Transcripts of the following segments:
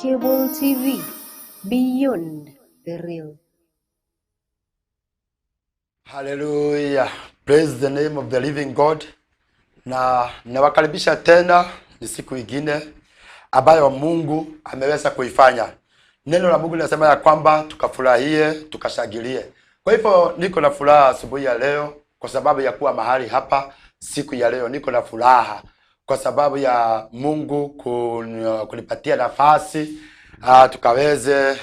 Cable TV, beyond the real. Haleluya. Praise the name of the living God. Na nawakaribisha tena, ni siku ingine ambayo Mungu ameweza kuifanya. Neno la Mungu linasema ya kwamba tukafurahie, tukashangilie. Kwa hivyo niko na furaha asubuhi ya leo kwa sababu ya kuwa mahali hapa siku ya leo. Niko na furaha kwa sababu ya Mungu kunipatia nafasi tukaweze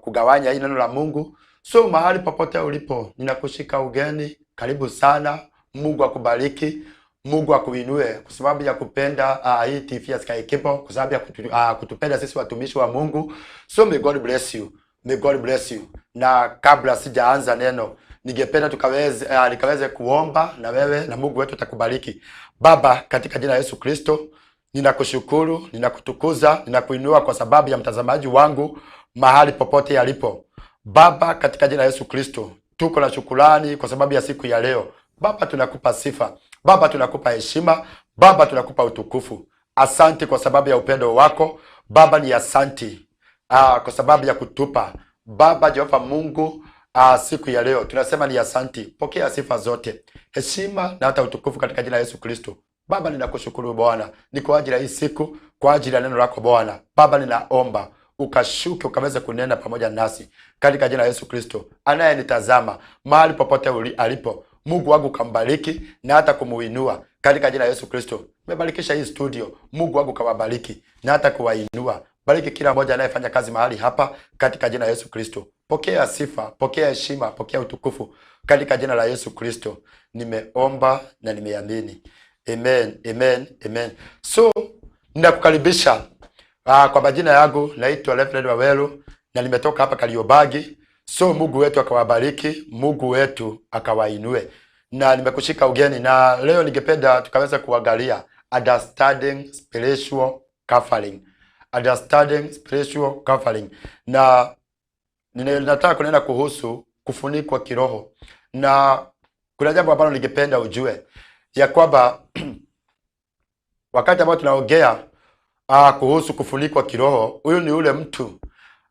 kugawanya hii neno la Mungu. So mahali popote ulipo, ninakushika ugeni, karibu sana. Mungu akubariki, Mungu akuinue kwa sababu ya kupenda hii TV ya Sky Cable, kwa sababu ya kutupenda sisi watumishi wa Mungu. So may God bless you. May God bless you. Na kabla sijaanza neno, ningependa nikaweze kuomba na wewe na Mungu wetu atakubariki. Baba, katika jina la Yesu Kristo, ninakushukuru, ninakutukuza, ninakuinua kwa sababu ya mtazamaji wangu mahali popote alipo. Baba, katika jina la Yesu Kristo, tuko na shukurani kwa sababu ya siku ya leo. Baba, tunakupa sifa. Baba, tunakupa heshima. Baba, tunakupa utukufu. Asante kwa sababu ya upendo wako. Baba, ni asante kwa sababu ya kutupa. Baba Jehova Mungu, siku ya leo tunasema ni asante. Pokea sifa zote, heshima na hata utukufu katika jina la Yesu Kristo. Baba, ninakushukuru Bwana, ni kwa ajili ya hii siku, kwa ajili ya neno lako Bwana. Baba, ninaomba ukashuke ukaweze kunena pamoja nasi katika jina la Yesu Kristo. Anayenitazama mahali popote alipo, Mungu wangu kambariki na hata kumuinua katika jina la Yesu Kristo. Nimebarikisha hii studio, Mungu wangu kawabariki na hata kuwainua. Bariki kila mmoja anayefanya kazi mahali hapa katika jina la Yesu Kristo. Pokea sifa, pokea heshima, pokea utukufu katika jina la Yesu Kristo. Nimeomba na nimeamini. Amen, amen, amen. So ninakukaribisha. Kwa majina yangu naitwa Reverend Waweru na nimetoka hapa Kariobangi. So Mungu wetu akawabariki, Mungu wetu akawainue. Na nimekushika ugeni, na leo ningependa tukaweza kuangalia understanding spiritual covering. Understanding spiritual covering. Na nataka kunena kuhusu kufunikwa kiroho. Na kuna jambo ambalo ningependa ujue ya kwamba wakati ambao tunaongea kuhusu kufunikwa kiroho, huyu ni ule mtu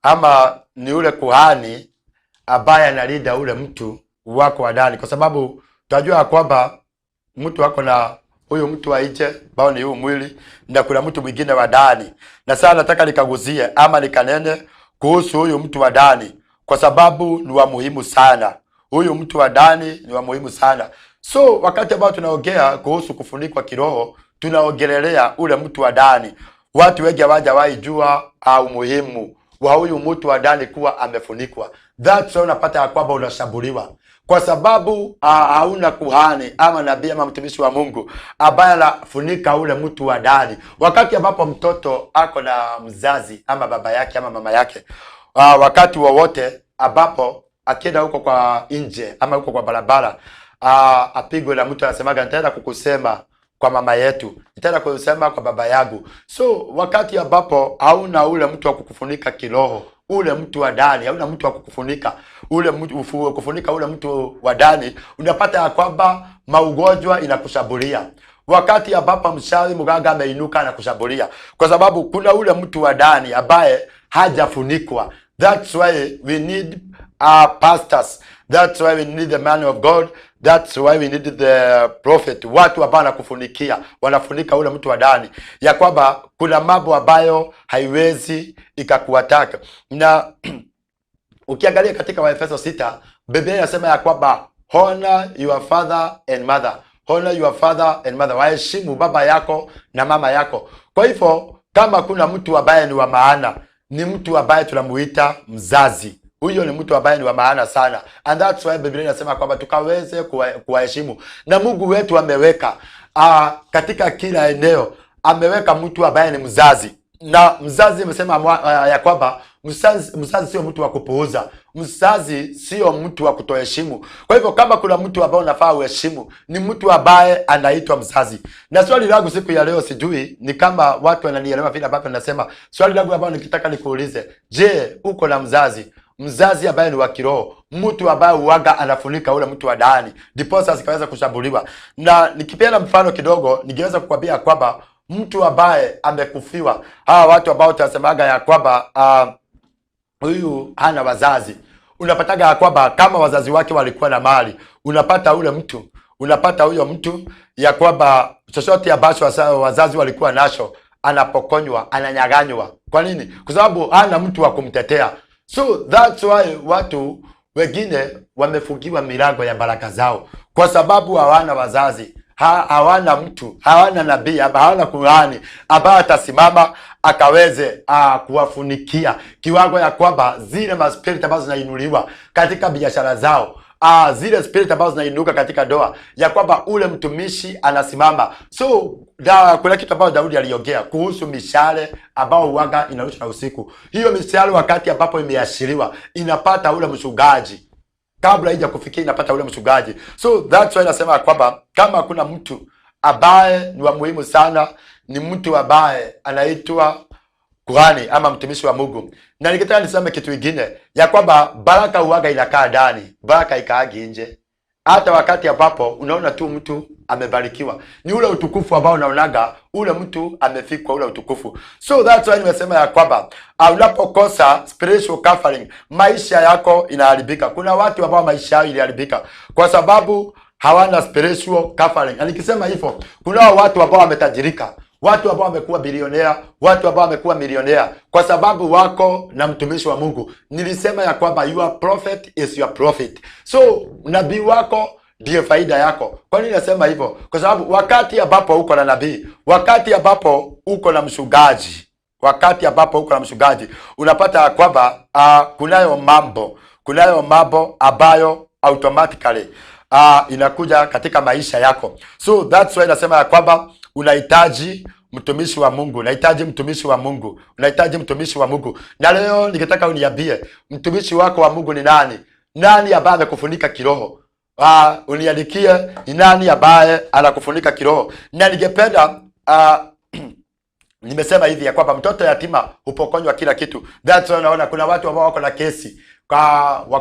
ama ni ule kuhani ambaye analinda ule mtu wako wa ndani, kwa sababu tunajua kwamba mtu wako na huyu mtu wa nje ambao ni huu mwili, na kuna mtu mwingine wa ndani. Na sasa nataka nikaguzie ama nikanene kuhusu huyu mtu wa ndani, kwa sababu ni wa muhimu sana. Huyu mtu wa ndani ni wa muhimu sana. So wakati ambao tunaongea kuhusu kufunikwa kiroho, tunaongelelea ule mtu wa ndani. Watu wengi hawajawahi jua umuhimu wa huyu mtu wa ndani kuwa amefunikwa. That's why unapata ya kwamba unashambuliwa kwa sababu hauna kuhani ama nabii ama mtumishi wa Mungu ambaye anafunika ule mtu wa ndani. Wakati ambapo mtoto ako na mzazi ama baba yake ama mama yake, wakati wowote ambapo akienda huko kwa nje ama huko kwa barabara, apigwe na mtu, anasemaga nitaenda kukusema kwa mama yetu, nitaenda kusema kwa baba yangu. So wakati ambapo hauna ule mtu wa kukufunika kiroho, ule mtu wa ndani, hauna mtu wa kukufunika ule mtu, kufunika ule mtu wa ndani, unapata ya kwamba maugonjwa inakushambulia. Wakati ambapo mchawi mganga ameinuka na kushambulia, kwa sababu kuna ule mtu wa ndani ambaye hajafunikwa. That's why we need our pastors. That's why we need the man of God. That's why we need the prophet. Watu ambao wanakufunikia, wanafunika ule mtu wa ndani, ya kwamba kuna mambo ambayo haiwezi ikakuataka. Na ukiangalia katika Waefeso 6, Biblia inasema ya kwamba honor your father and mother. Honor your father and mother. Waheshimu baba yako na mama yako. Kwa hivyo kama kuna mtu ambaye ni wa maana, ni mtu ambaye tunamuita mzazi. Huyo ni mtu ambaye ni wa maana sana. And that's why Biblia inasema kwamba tukaweze kuwaheshimu. Na Mungu wetu ameweka katika kila eneo ameweka mtu ambaye ni mzazi. Na mzazi amesema ya kwamba mzazi sio mtu wa kupuuza. Mzazi sio mtu wa kutoheshimu. Kwa hivyo kama kuna mtu ambaye unafaa uheshimu, ni mtu ambaye anaitwa mzazi. Na swali langu siku ya leo, sijui ni kama watu wananielewa vile ambavyo nasema. Swali langu ambalo nikitaka nikuulize, je, uko na mzazi? Mzazi ambaye ni wa kiroho, mtu ambaye uwaga anafunika ule mtu wa ndani, ndiposa asikaweza kushambuliwa. Na nikipeana mfano kidogo, ningeweza kukwambia kwamba Mtu ambaye amekufiwa, hawa watu ambao tunasemaga ya kwamba huyu hana wazazi, unapataga ya kwamba kama wazazi wake walikuwa na mali, unapata ule mtu, unapata huyo mtu ya kwamba chochote ambacho wazazi walikuwa nacho anapokonywa, ananyaganywa. Kwa nini? Kwa sababu hana mtu wa kumtetea. So that's why watu wengine wamefungiwa milango ya baraka zao kwa sababu hawana wazazi, hawana mtu, hawana nabii, hawana kuhani ambaye atasimama akaweze kuwafunikia kiwango ya kwamba zile maspirit ambazo zinainuliwa katika biashara zao, zile spirit ambazo zinainuka katika doa, ya kwamba ule mtumishi anasimama. So kuna kitu ambayo Daudi aliongea kuhusu mishale ambao huwaga inarushwa na usiku. Hiyo mishale wakati ambapo imeashiriwa inapata ule mchungaji kabla ija kufikia, inapata ule mchungaji. So that's why nasema kwamba kama kuna mtu ambaye ni wa muhimu sana ni mtu ambaye anaitwa kuhani ama mtumishi wa Mungu. Na nikitaka niseme kitu kingine ya kwamba baraka huwaga inakaa ndani, baraka ikaagi nje. Hata wakati ambapo unaona tu mtu amebarikiwa, ni ule utukufu ambao unaonaga ule mtu amefikwa ule utukufu. So that's why nimesema ya kwamba unapokosa spiritual covering, maisha yako inaharibika. Kuna watu ambao maisha yao iliharibika kwa sababu hawana spiritual covering. Na nikisema hivyo, kuna watu ambao wametajirika, watu ambao wamekuwa bilionea, watu ambao wamekuwa milionea kwa sababu wako na mtumishi wa Mungu. Nilisema ya kwamba your prophet is your profit. So nabii wako ndiyo faida yako. Kwa nini nasema hivyo? Kwa sababu wakati ambapo uko na nabii, wakati ambapo uko na mchungaji, wakati ambapo uko na mchungaji, unapata ya kwamba kunayo mambo ambayo automatically inakuja katika maisha yako. So that's why nasema ya kwamba unahitaji mtumishi wa Mungu, unahitaji mtumishi wa Mungu, unahitaji mtumishi wa Mungu. Na leo ningetaka uniambie mtumishi wako wa Mungu ni nani? Nani ambaye amekufunika kiroho? Uniandikie ni nani ambaye anakufunika kiroho. Na ningependa nimesema hivi ya kwamba mtoto yatima hupokonywa kila kitu. That's why unaona kuna watu ambao wako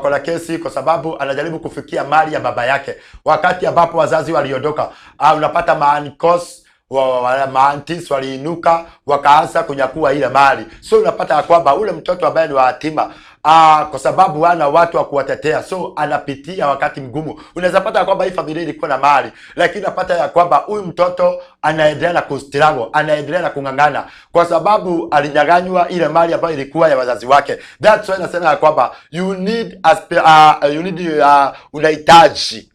na kesi kwa sababu anajaribu kufikia mali ya baba yake wakati ambapo wazazi waliondoka. Unapata maankos maaunties waliinuka wakaanza kunyakua ile mali. So unapata ya kwamba ule mtoto ambaye ni wa yatima, kwa sababu hana watu wa kuwatetea, so anapitia wakati mgumu. Unaweza pata ya kwamba hii familia ilikuwa na mali, lakini unapata ya kwamba huyu mtoto anaendelea na kustruggle, anaendelea na kung'ang'ana kwa sababu alinyang'anywa ile mali ambayo ilikuwa ya wazazi wake. That's why nasema ya kwamba you need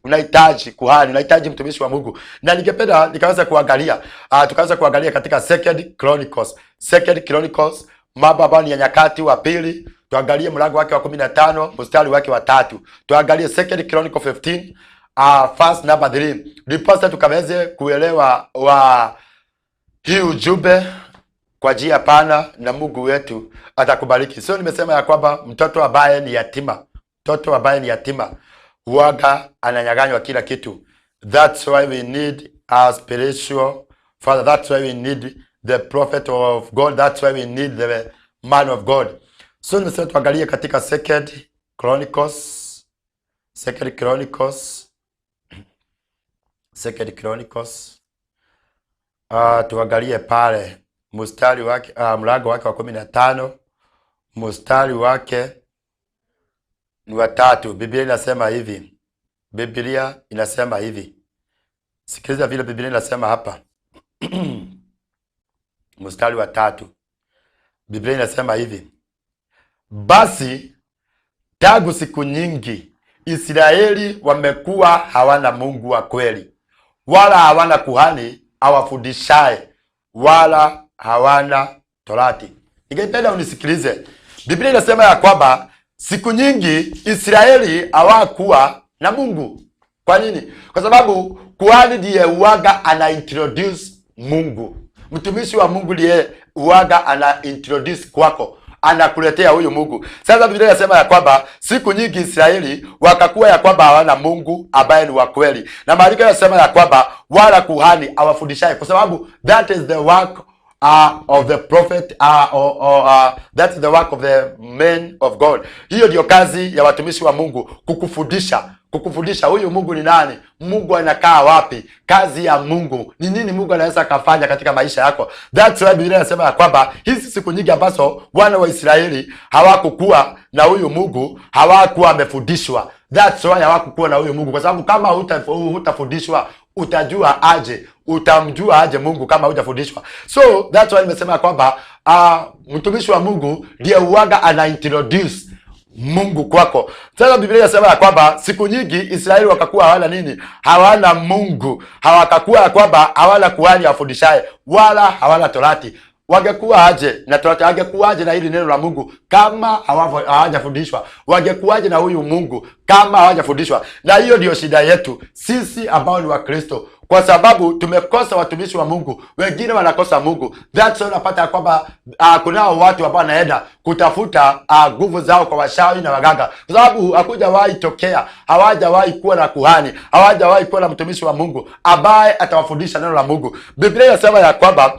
unahitaji kuhani, unahitaji mtumishi wa Mungu. Na ningependa nikaweza kuangalia tukaweza kuangalia katika Second Chronicles, Mambo ambayo ni ya Nyakati wa Pili, tuangalie mlango wake wa 15 mstari wake wa 3. Tuangalie Second Chronicle 15 verse number 3, ndiposa tukaweze kuelewa wa hii ujumbe kwa njia pana na Mungu wetu atakubariki. So nimesema ya kwamba mtoto ambaye ni yatima, mtoto ambaye ni yatima huwaga ananyang'anywa kila kitu. That's why we need a spiritual father. That's why we need the prophet of God. That's why we need the man of God. So nimesema tuangalie katika Second Chronicles, Second Chronicles. Tuangalie pale mstari wake, mlango wake wa 15 mstari wake ni wa 3. Biblia inasema hivi. Biblia inasema hivi. Sikiliza vile Biblia inasema hapa. Mstari wa 3. Biblia inasema hivi: "Basi tangu siku nyingi Israeli wamekuwa hawana Mungu wa kweli, wala hawana kuhani awafundishaye, wala hawana torati." Ningependa unisikilize. Biblia inasema ya kwamba siku nyingi Israeli hawakuwa na Mungu. Kwa nini? Kwa sababu kuhani ndiye uwaga ana introduce Mungu. Mtumishi wa Mungu ndiye uwaga ana introduce kwako, anakuletea huyu Mungu. Sasa Biblia inasema ya kwamba siku nyingi Israeli wakakuwa ya kwamba hawana Mungu ambaye ni wa kweli, na maandiko yanasema ya kwamba wala kuhani awafundishaye, kwa sababu that is the work of the prophet or that is the work of the men of God. Hiyo ndiyo kazi ya watumishi wa Mungu, kukufundisha. kukufundisha huyu Mungu ni nani, Mungu anakaa wapi, kazi ya Mungu ni nini, Mungu anaweza akafanya katika maisha yako. That's why Biblia inasema ya kwamba hizi siku nyingi ambazo wana wa Israeli hawakukuwa na huyu Mungu, hawakuwa wamefundishwa. That's why hawakukuwa na huyu Mungu, kwa sababu kama hutafundishwa utajua aje, utamjua aje Mungu kama hujafundishwa? So that's why nimesema kwamba mtumishi wa Mungu ndiye uwaga ana introduce Mungu kwako. Sasa Biblia inasema ya kwamba siku nyingi Israeli wakakuwa hawana nini? Hawana Mungu. Hawakakuwa ya kwamba hawana kuhani awafundishaye wala hawana torati. Wangekuwa aje na torati? Wangekuwa aje na hili neno la Mungu kama hawajafundishwa? Wangekuwa aje na huyu Mungu kama hawajafundishwa? Na hiyo ndiyo shida yetu sisi ambao ni Wakristo, kwa sababu tumekosa watumishi wa Mungu, wengine wanakosa Mungu. That's why unapata ya kwamba kunao watu ambao wanaenda kutafuta nguvu zao kwa washawi na waganga, kwa sababu hakujawahi tokea, hawajawahi kuwa na kuhani, hawajawahi kuwa na mtumishi wa Mungu ambaye atawafundisha neno la Mungu. Biblia inasema ya kwamba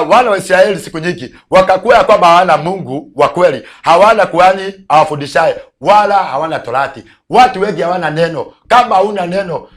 wana wa Israeli siku nyingi wakakuwa ya kwamba hawana Mungu wa kweli, hawana kuhani awafundishaye, wala hawana torati. Watu wengi hawana neno. Kama hauna neno,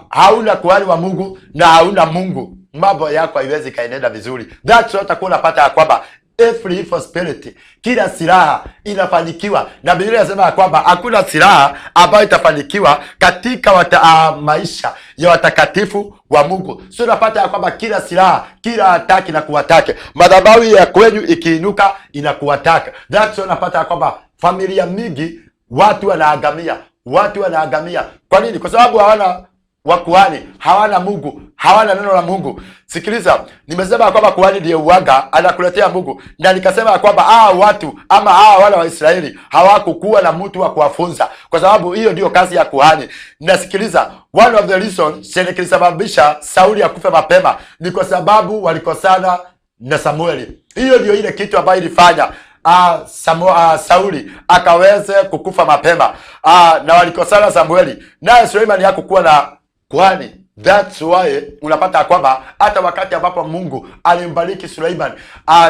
hauna kuhani wa Mungu na hauna Mungu, mambo yako haiwezi kaenenda vizuri. That's why utakuwa unapata ya kwamba every evil spirit, kila silaha inafanikiwa, na Biblia inasema ya kwamba hakuna silaha ambayo itafanikiwa katika maisha ya watakatifu wa Mungu. So unapata ya kwamba kila silaha, kila attack na kuattack, madhabahu ya kwenyu ikiinuka inakuattack. That's why unapata ya kwamba familia mingi watu wanaangamia, watu wanaangamia. Kwa nini? Kwa sababu hawana wakuhani, hawana Mungu, hawana neno la Mungu. Sikiliza, nimesema ya kwamba kuhani ndiye uwaga anakuletea Mungu, na nikasema ya kwamba hawa watu ama hawa wana wa Israeli hawakukuwa na mtu wa kuwafunza, kwa sababu hiyo ndiyo kazi ya kuhani. Na sikiliza, one of the reasons chenye kilisababisha Sauli akufe mapema ni kwa sababu walikosana na Samueli. Hiyo ndio ile kitu ambayo ilifanya Sauli akaweze kukufa mapema, na walikosana Samueli, naye Suleimani hakukuwa na kuhani. That's why unapata kwamba hata wakati ambapo Mungu alimbariki Suleiman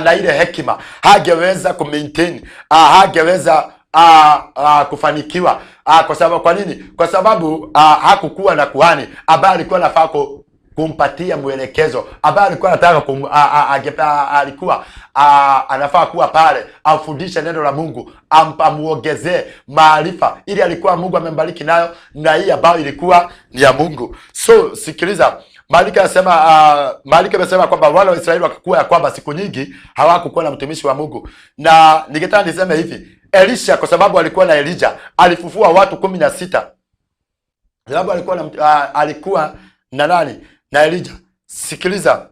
na ile hekima, hangeweza kumaintain, hangeweza kufanikiwa, kwa sababu, kwa nini? Kwa sababu hakukuwa na kuhani ambaye alikuwa anafaa kumpatia mwelekezo, ambaye alikuwa anataka kum, a, a, a, alikuwa anafaa kuwa pale amfundishe neno la Mungu, amuongezee maarifa ili alikuwa Mungu amembariki nayo, na hii ambayo ilikuwa ni ya Mungu. So sikiliza, maandiko yanasema, maandiko yamesema kwamba wale wa Israeli wakakuwa ya kwamba siku nyingi hawakukuwa na mtumishi wa Mungu, na ningetaka niseme hivi, Elisha kwa sababu alikuwa na Elijah alifufua watu 16, sababu alikuwa na nani? Na Elijah. Sikiliza,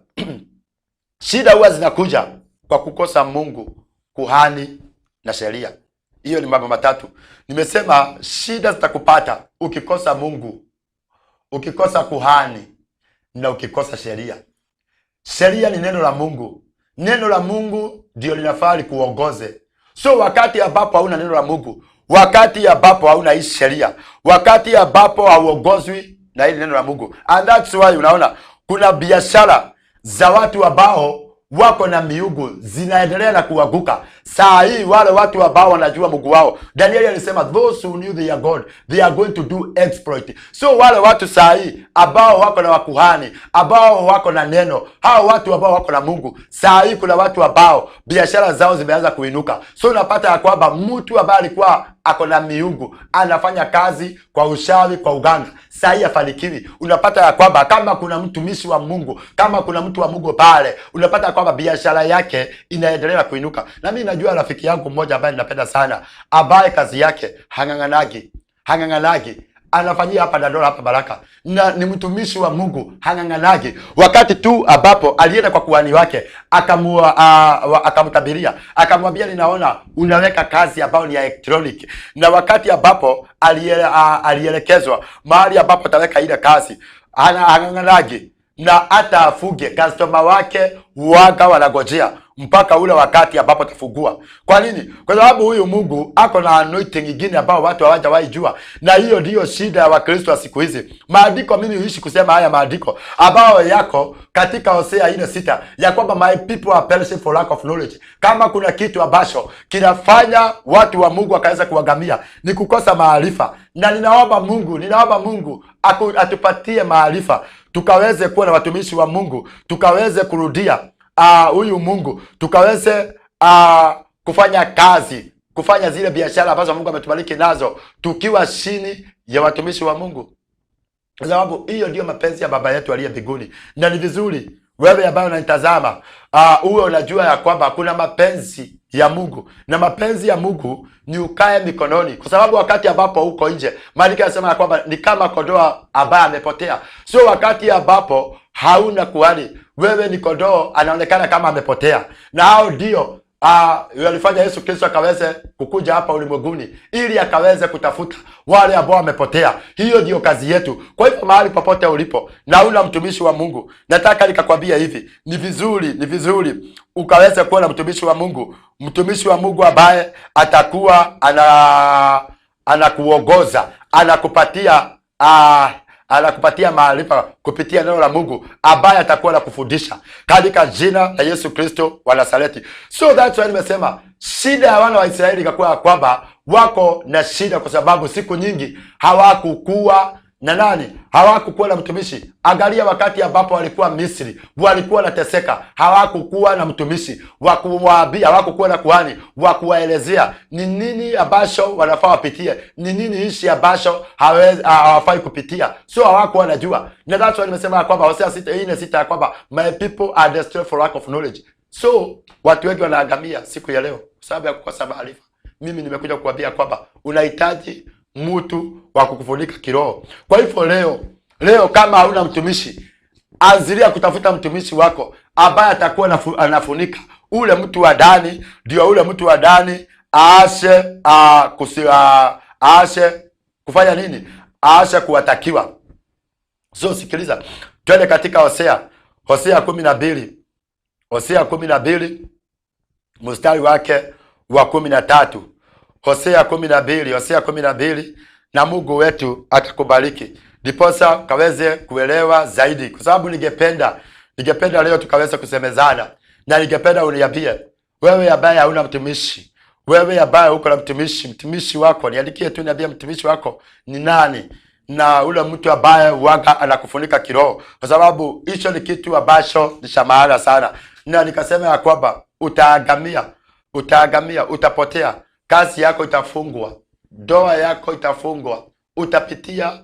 shida huwa zinakuja kwa kukosa Mungu, kuhani na sheria. Hiyo ni mambo matatu. Nimesema shida zitakupata ukikosa Mungu, ukikosa kuhani na ukikosa sheria. Sheria ni neno la Mungu. Neno la Mungu ndio linafaa likuongoze. So wakati ambapo hauna neno la Mungu, wakati ambapo hauna hii sheria, wakati ambapo hauongozwi na hili neno la Mungu, and that's why unaona kuna biashara za watu ambao wako na miungu zinaendelea na kuanguka. Saa hii wale watu ambao wanajua Mungu wao, Danieli alisema, "Those who knew their God, they are going to do exploit." So wale watu saa hii ambao wako na wakuhani, ambao wako na neno, hao watu ambao wako na Mungu, saa hii kuna watu ambao biashara zao zimeanza kuinuka. So unapata ya kwamba mtu ambaye alikuwa ako na miungu, anafanya kazi kwa ushawi, kwa uganga, saa hii afanikiwi. Unapata ya kwamba kama kuna mtumishi wa Mungu, kama kuna mtu wa Mungu pale, unapata ya kwamba biashara yake inaendelea kuinuka. Na mimi najua rafiki yangu mmoja ambaye ninapenda sana, ambaye kazi yake hang'ang'anagi, hang'ang'anagi, anafanyia hapa Dandora, hapa Baraka, na ni mtumishi wa Mungu, hang'ang'anagi. Wakati tu ambapo alienda kwa kuhani wake, akamtabiria, akamwambia, "Ninaona unaweka kazi ambayo ni ya electronic," na wakati ambapo alielekezwa mahali ambapo ataweka ile kazi, hang'ang'anagi na hata afuge customer wake. waga wanagojea mpaka ule wakati ambapo atafungua. Kwa nini? Kwa sababu huyu Mungu ako na anointing nyingine ambao watu hawajawahi jua, na hiyo ndiyo shida ya Wakristo wa siku hizi. Maandiko, mimi huishi kusema haya maandiko ambayo yako katika Hosea 4:6 ya kwamba my people are perishing for lack of knowledge. Kama kuna kitu ambacho kinafanya watu wa Mungu wakaweza kuangamia ni kukosa maarifa, na ninaomba Mungu atupatie maarifa, tukaweze kuwa na watumishi wa Mungu, tukaweze kurudia huyu Mungu, tukaweze kufanya kazi, kufanya zile biashara ambazo Mungu ametubariki nazo tukiwa chini ya watumishi wa Mungu, kwa sababu hiyo ndiyo mapenzi ya Baba yetu aliye mbinguni. Na ni vizuri wewe ambaye unanitazama uwe unajua ya kwamba kuna mapenzi ya Mungu, na mapenzi ya Mungu ni ukae mikononi, kwa sababu wakati ambapo uko nje, maandiko yanasema ya kwamba ni kama kondoo ambaye amepotea. Sio wakati ambapo hauna kuhani, wewe ni kondoo anaonekana kama amepotea, na hao ndio walifanya Yesu Kristo akaweze kukuja hapa ulimwenguni ili akaweze kutafuta wale ambao wamepotea. Hiyo ndiyo kazi yetu. Kwa hivyo mahali popote ulipo na una mtumishi wa Mungu, nataka nikakwambia hivi, ni vizuri ukaweze kuwa na mtumishi wa Mungu, mtumishi wa Mungu ambaye atakuwa anakuongoza, anakupatia maarifa kupitia neno la Mungu, ambaye atakuwa anakufundisha katika jina la Yesu Kristo wa Nazareti. So that's why nimesema shida ya wana wa Israeli ikakuwa ya kwamba wako na shida kwa sababu siku nyingi hawakukuwa na nani? Hawakukuwa na mtumishi. Angalia wakati ambapo walikuwa Misri, walikuwa wanateseka, hawakukuwa na mtumishi wa kuwaambia, hawakukuwa na kuhani wa kuwaelezea ni nini ambacho wanafaa wapitie, ni nini hichi ambacho hawafai kupitia. So hawakuwa wanajua, na that's why nimesema ya kwamba Hosea 4:6 ya kwamba my people are destroyed for lack of knowledge. So watu wengi wanaangamia siku ya leo kwa sababu ya kukosa maarifa. Mimi nimekuja kuambia kwamba unahitaji mtu wa kukufunika kiroho. Kwa hivyo leo kama hauna mtumishi, anzilia kutafuta mtumishi wako ambaye atakuwa anafunika ule mtu wa ndani, ndio ule mtu wa ndani aashe kufanya nini? Aashe kuwatakiwa. So sikiliza, twende katika Hosea 12, Hosea 12 mstari wake wa 13. Hosea 12, Hosea 12, na Mungu wetu atakubariki ndiposa kaweze kuelewa zaidi, kwa sababu ningependa leo tukaweze kusemezana, na ningependa uniambie wewe ambaye hauna mtumishi, wewe ambaye uko na mtumishi, mtumishi wako niandikie tu, niambie mtumishi wako ni nani, na ule mtu ambaye waga anakufunika kiroho, kwa sababu hicho ni kitu ambacho ni cha maana sana, na nikasema ya kwamba utaangamia, utaangamia, utapotea, kazi yako itafungwa, ndoa yako itafungwa, utapitia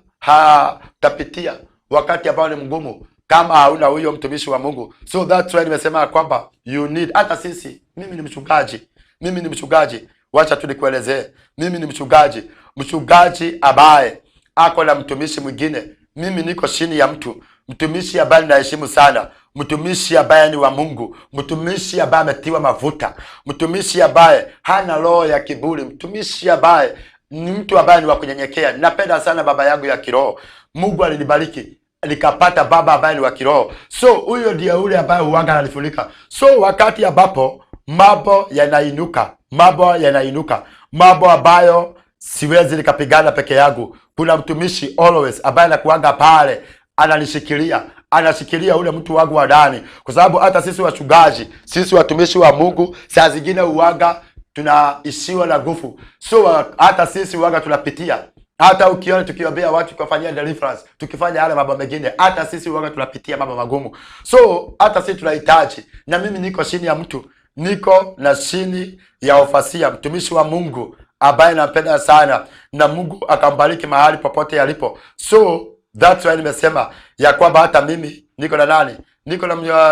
wakati ambao ni mgumu kama hauna huyo mtumishi wa Mungu. So that's why nimesema ya kwamba you need, hata sisi, mimi ni mchungaji, mimi ni mchungaji, wacha tu nikuelezee, mimi ni mchungaji, mchungaji ambaye ako na mtumishi mwingine. Mimi niko chini ya mtu, mtumishi ambaye ninaheshimu sana, mtumishi ambaye ni wa Mungu, mtumishi ambaye ametiwa mafuta, mtumishi ambaye hana roho ya kiburi, mtumishi ambaye ni mtu ambaye ni wa kunyenyekea. Napenda sana baba yangu ya kiroho. Mungu alinibariki nikapata baba ambaye ni wa kiroho. So huyo ndiye ule ambaye huanga ananifunika. So wakati ambapo mambo yanainuka, mambo yanainuka, mambo ambayo siwezi nikapigana peke yangu, kuna mtumishi always ambaye anakuanga pale ananishikilia, anashikilia ule mtu wangu wa ndani, kwa sababu hata sisi wachungaji, sisi watumishi wa Mungu, saa zingine uwaga tunaishiwa na nguvu. So hata sisi uwaga tunapitia, hata ukiona tukiombea watu, tukifanyia deliverance, tukifanya yale mambo mengine, hata sisi uwaga tunapitia mambo magumu. So hata sisi tunahitaji, na mimi niko chini ya mtu, niko na chini ya ofasia, mtumishi wa Mungu ambaye nampenda sana, na Mungu akambariki mahali popote alipo. So that's why nimesema ya kwamba hata mimi niko na nani, niko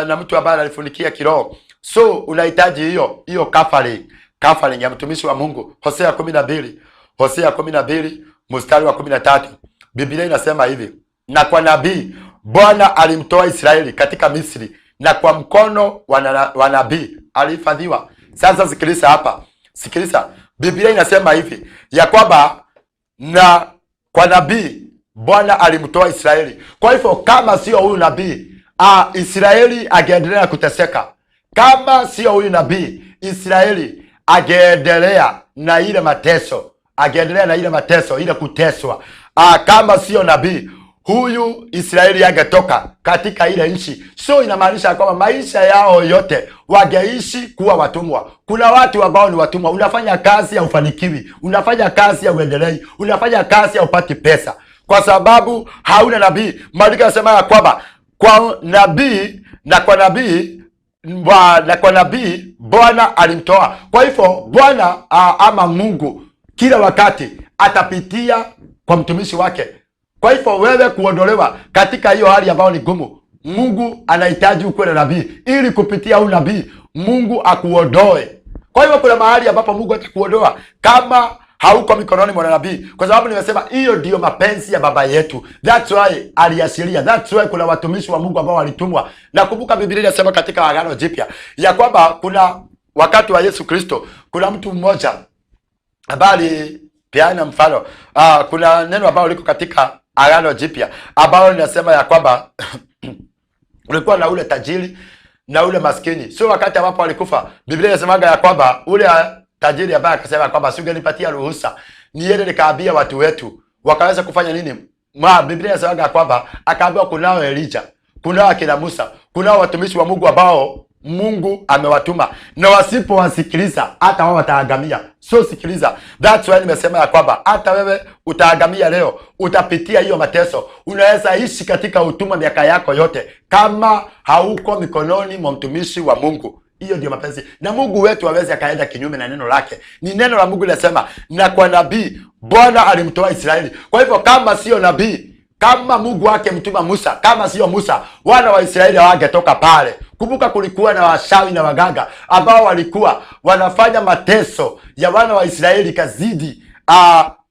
na mtu ambaye ananifunikia kiroho. So unahitaji hiyo covering ya mtumishi wa Mungu. Hosea 12, Hosea 12 mstari wa 13, Biblia inasema hivi: na kwa nabii Bwana alimtoa Israeli katika Misri, na kwa mkono wa nabii alihifadhiwa. Sasa sikiliza hapa, sikiliza. Biblia inasema hivi ya kwamba na kwa nabii Bwana alimtoa Israeli. Kwa hivyo kama sio huyu nabii Israeli angeendelea kuteseka. Kama sio huyu nabii, Israeli angeendelea na ile mateso, angeendelea na ile mateso, ile kuteswa. Kama sio nabii huyu, Israeli angetoka katika ile nchi. So inamaanisha kwamba maisha yao yote wangeishi kuwa watumwa. Kuna watu ambao ni watumwa. Unafanya kazi ya ufanikiwi, unafanya kazi ya uendelei, unafanya kazi ya upati pesa, kwa sababu hauna nabii. Maandiko yanasema ya kwamba kwa nabii na kwa nabii na kwa nabii Bwana alimtoa. Kwa hivyo Bwana ama Mungu kila wakati atapitia kwa mtumishi wake. Kwa hivyo wewe kuondolewa katika hiyo hali ambayo ni gumu, Mungu anahitaji ukuwe na nabii ili kupitia huyu nabii Mungu akuondoe. Kwa hivyo kuna mahali ambapo Mungu atakuondoa kama hauko mikononi mwa nabii, kwa sababu nimesema hiyo ndiyo mapenzi ya baba yetu. That's why aliashiria, that's why kuna watumishi wa Mungu ambao walitumwa. Nakumbuka Biblia inasema katika Agano Jipya ya kwamba kuna wakati wa Yesu Kristo kuna mtu mmoja ambaye alipeana mfano. Kuna neno ambalo liko katika Agano Jipya ambalo linasema ya kwamba kulikuwa na ule tajiri na ule maskini. Sio wakati ambapo alikufa, Biblia inasemaga ya kwamba ule tajiri ambaye akasema kwamba singenipatia ruhusa niende nikaambia watu wetu wakaweza kufanya nini? Biblia inasemaga ya kwamba akaambiwa kunao Elija, kunao akina Musa, kunao watumishi wa Mungu ambao Mungu amewatuma na wasipowasikiliza hata wao wataangamia. So sikiliza, that's why nimesema ya kwamba hata wewe utaangamia leo, utapitia hiyo mateso. Unaweza ishi katika utumwa miaka yako yote kama hauko mikononi mwa mtumishi wa Mungu. Hiyo ndio mapenzi, na Mungu wetu hawezi akaenda kinyume na neno lake. Ni neno la Mungu linasema, na kwa nabii Bwana alimtoa Israeli. Kwa hivyo kama sio nabii, kama Mungu wake mtuma Musa, kama sio Musa, wana wa Israeli hawangetoka pale. Kumbuka kulikuwa na washawi na waganga ambao walikuwa wanafanya mateso ya wana wa Israeli kazidi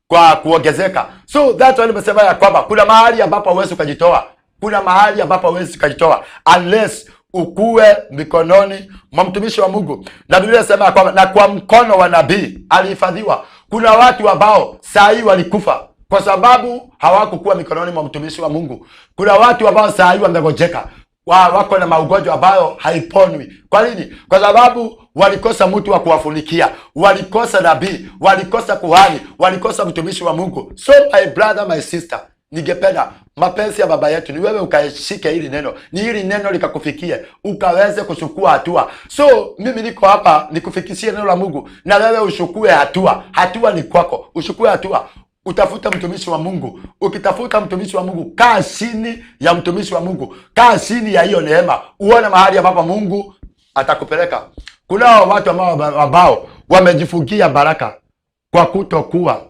kwa kuongezeka. So that's why nimesema ya kwamba kuna mahali ambapo huwezi ukajitoa, kuna mahali ambapo huwezi ukajitoa unless ukuwe mikononi mwa mtumishi wa Mungu. Na Biblia inasema ya kwamba na kwa mkono wa nabii alihifadhiwa. Kuna watu ambao saa hii walikufa kwa sababu hawakukuwa mikononi mwa mtumishi wa Mungu. Kuna watu ambao saa hii wamegojeka, wako na maugonjwa ambayo haiponwi. Kwa nini? Kwa sababu walikosa mtu wa kuwafunikia, walikosa nabii, walikosa kuhani, walikosa mtumishi wa Mungu. So my brother, my sister, ningependa mapenzi ya baba yetu ni wewe ukaishike hili neno, ni hili neno likakufikie, ukaweze kuchukua hatua. So mimi niko hapa nikufikishie neno la Mungu na wewe uchukue hatua. Hatua ni kwako, uchukue hatua. Utafuta mtumishi wa Mungu. Ukitafuta mtumishi wa Mungu, kaa chini ya mtumishi wa Mungu, kaa chini ya hiyo neema, uone mahali ambapo Mungu atakupeleka. Kunao watu ambao wamejifungia baraka kwa kutokuwa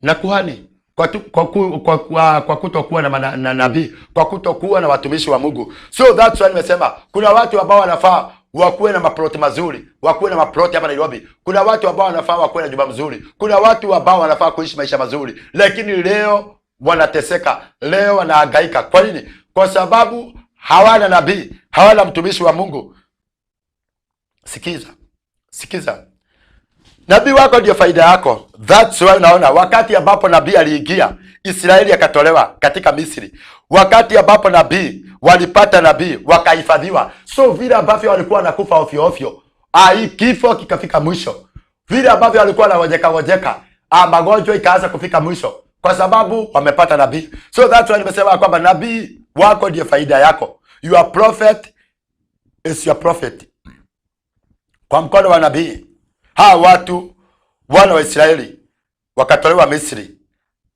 na kuhani, kwa kutokuwa na nabii, kwa kutokuwa na watumishi wa Mungu. So that's why nimesema kuna watu ambao wanafaa wakuwe na maploti mazuri, wakuwe na maploti hapa Nairobi. Kuna watu ambao wanafaa wakuwe na nyumba mzuri, kuna watu ambao wanafaa kuishi maisha mazuri, lakini leo wanateseka, leo wanahangaika. Kwa nini? Kwa sababu hawana nabii, hawana mtumishi wa Mungu. Sikiza, sikiza, nabii wako ndio faida yako. That's why unaona wakati ambapo nabii aliingia, Israeli akatolewa katika Misri. Wakati ambapo nabii walipata nabii wakahifadhiwa, so vile ambavyo walikuwa wanakufa ovyo ovyo, hii kifo kikafika mwisho. Vile ambavyo walikuwa wanawojeka wojeka, magonjwa ikaanza kufika mwisho, kwa sababu wamepata nabii. So that's why nimesema kwamba nabii wako ndio faida yako. Your prophet is your prophet. Kwa mkono wa nabii hawa watu wana wa Israeli wakatolewa Misri,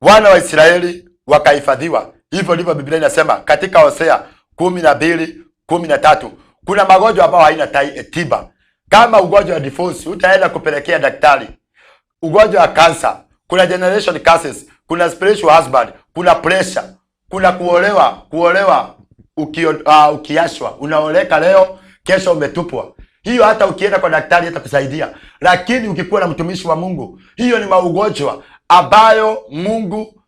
wana wa Israeli wakahifadhiwa. Hivyo ndivyo Biblia inasema katika Hosea 12:13. Kuna magonjwa ambayo haina tiba, kama ugonjwa wa divorce utaenda kupelekea daktari, ugonjwa wa cancer, kuna generation curses, kuna spiritual husband, kuna pressure, kuna kuolewa, kuolewa ukiashwa, unaoleka leo, kesho umetupwa. Hiyo hata ukienda kwa daktari hata kusaidia, lakini ukikuwa na mtumishi wa Mungu, hiyo ni maugonjwa ambayo Mungu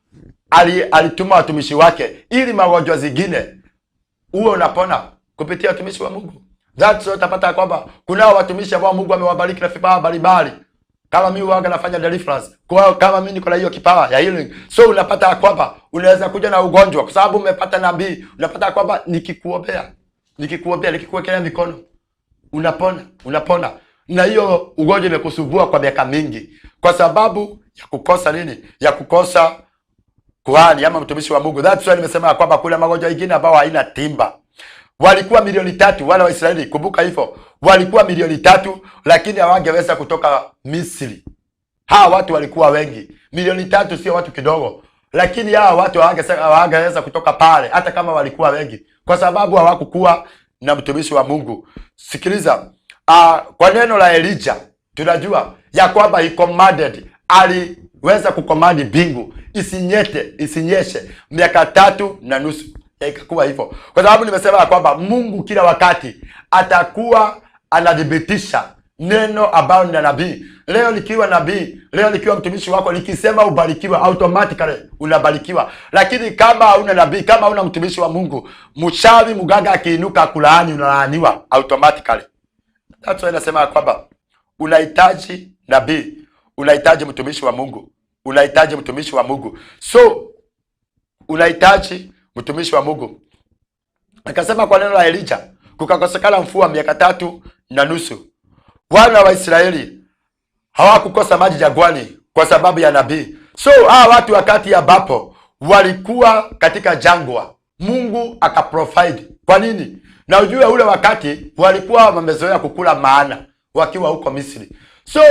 alituma watumishi wake ili magonjwa zingine uwe unapona kupitia watumishi wa Mungu. That's why utapata kwamba kunao watumishi ambao Mungu amewabariki na vipawa mbalimbali. Kama mimi huwaga nafanya deliverance, kwa kama mimi niko na hiyo kipawa ya healing. So unapata kwamba unaweza kuja na ugonjwa kwa sababu umepata nabii, unapata kwamba nikikuombea, nikikuwekelea mikono, unapona, unapona. Na hiyo ugonjwa imekusumbua kwa miaka mingi kwa sababu ya kukosa nini? Ya kukosa kuhani ama mtumishi wa Mungu. That's why nimesema kwamba kuna magonjwa mengine ambayo haina timba. Walikuwa 3,000,000 wale wa Israeli, kumbuka hivyo. Walikuwa 3,000,000 lakini hawangeweza kutoka Misri. Hawa watu walikuwa wengi. 3,000,000 sio watu kidogo. Lakini hawa watu hawangeweza kutoka pale hata kama walikuwa wengi, kwa sababu hawakukuwa na mtumishi wa Mungu. Sikiliza, kwa neno la Elijah tunajua ya kwamba he commanded, aliweza kukomandi mbingu isinyete, isinyeshe miaka 3.5. Ikakuwa hivyo. Kwa sababu nimesema kwamba Mungu kila wakati atakuwa anadhibitisha neno ambalo ni nabii. Leo nikiwa nabii, leo nikiwa mtumishi wako, nikisema ubarikiwa, automatically unabarikiwa. Lakini kama hauna nabii, kama hauna mtumishi wa Mungu, mchawi mganga akiinuka kulaani, unalaaniwa automatically. That's why nasema kwamba unahitaji nabii, unahitaji mtumishi wa Mungu, unahitaji mtumishi wa Mungu. So unahitaji mtumishi wa Mungu. Akasema kwa neno la Elijah kukakosekana mvua miaka 3.5. Wana wa Israeli hawakukosa maji jangwani kwa sababu ya nabii. So hawa watu wakati ambapo walikuwa katika jangwa, Mungu akaprovide. Kwa nini? Na ujue ule wakati walikuwa wamezoea kukula maana wakiwa huko Misri. So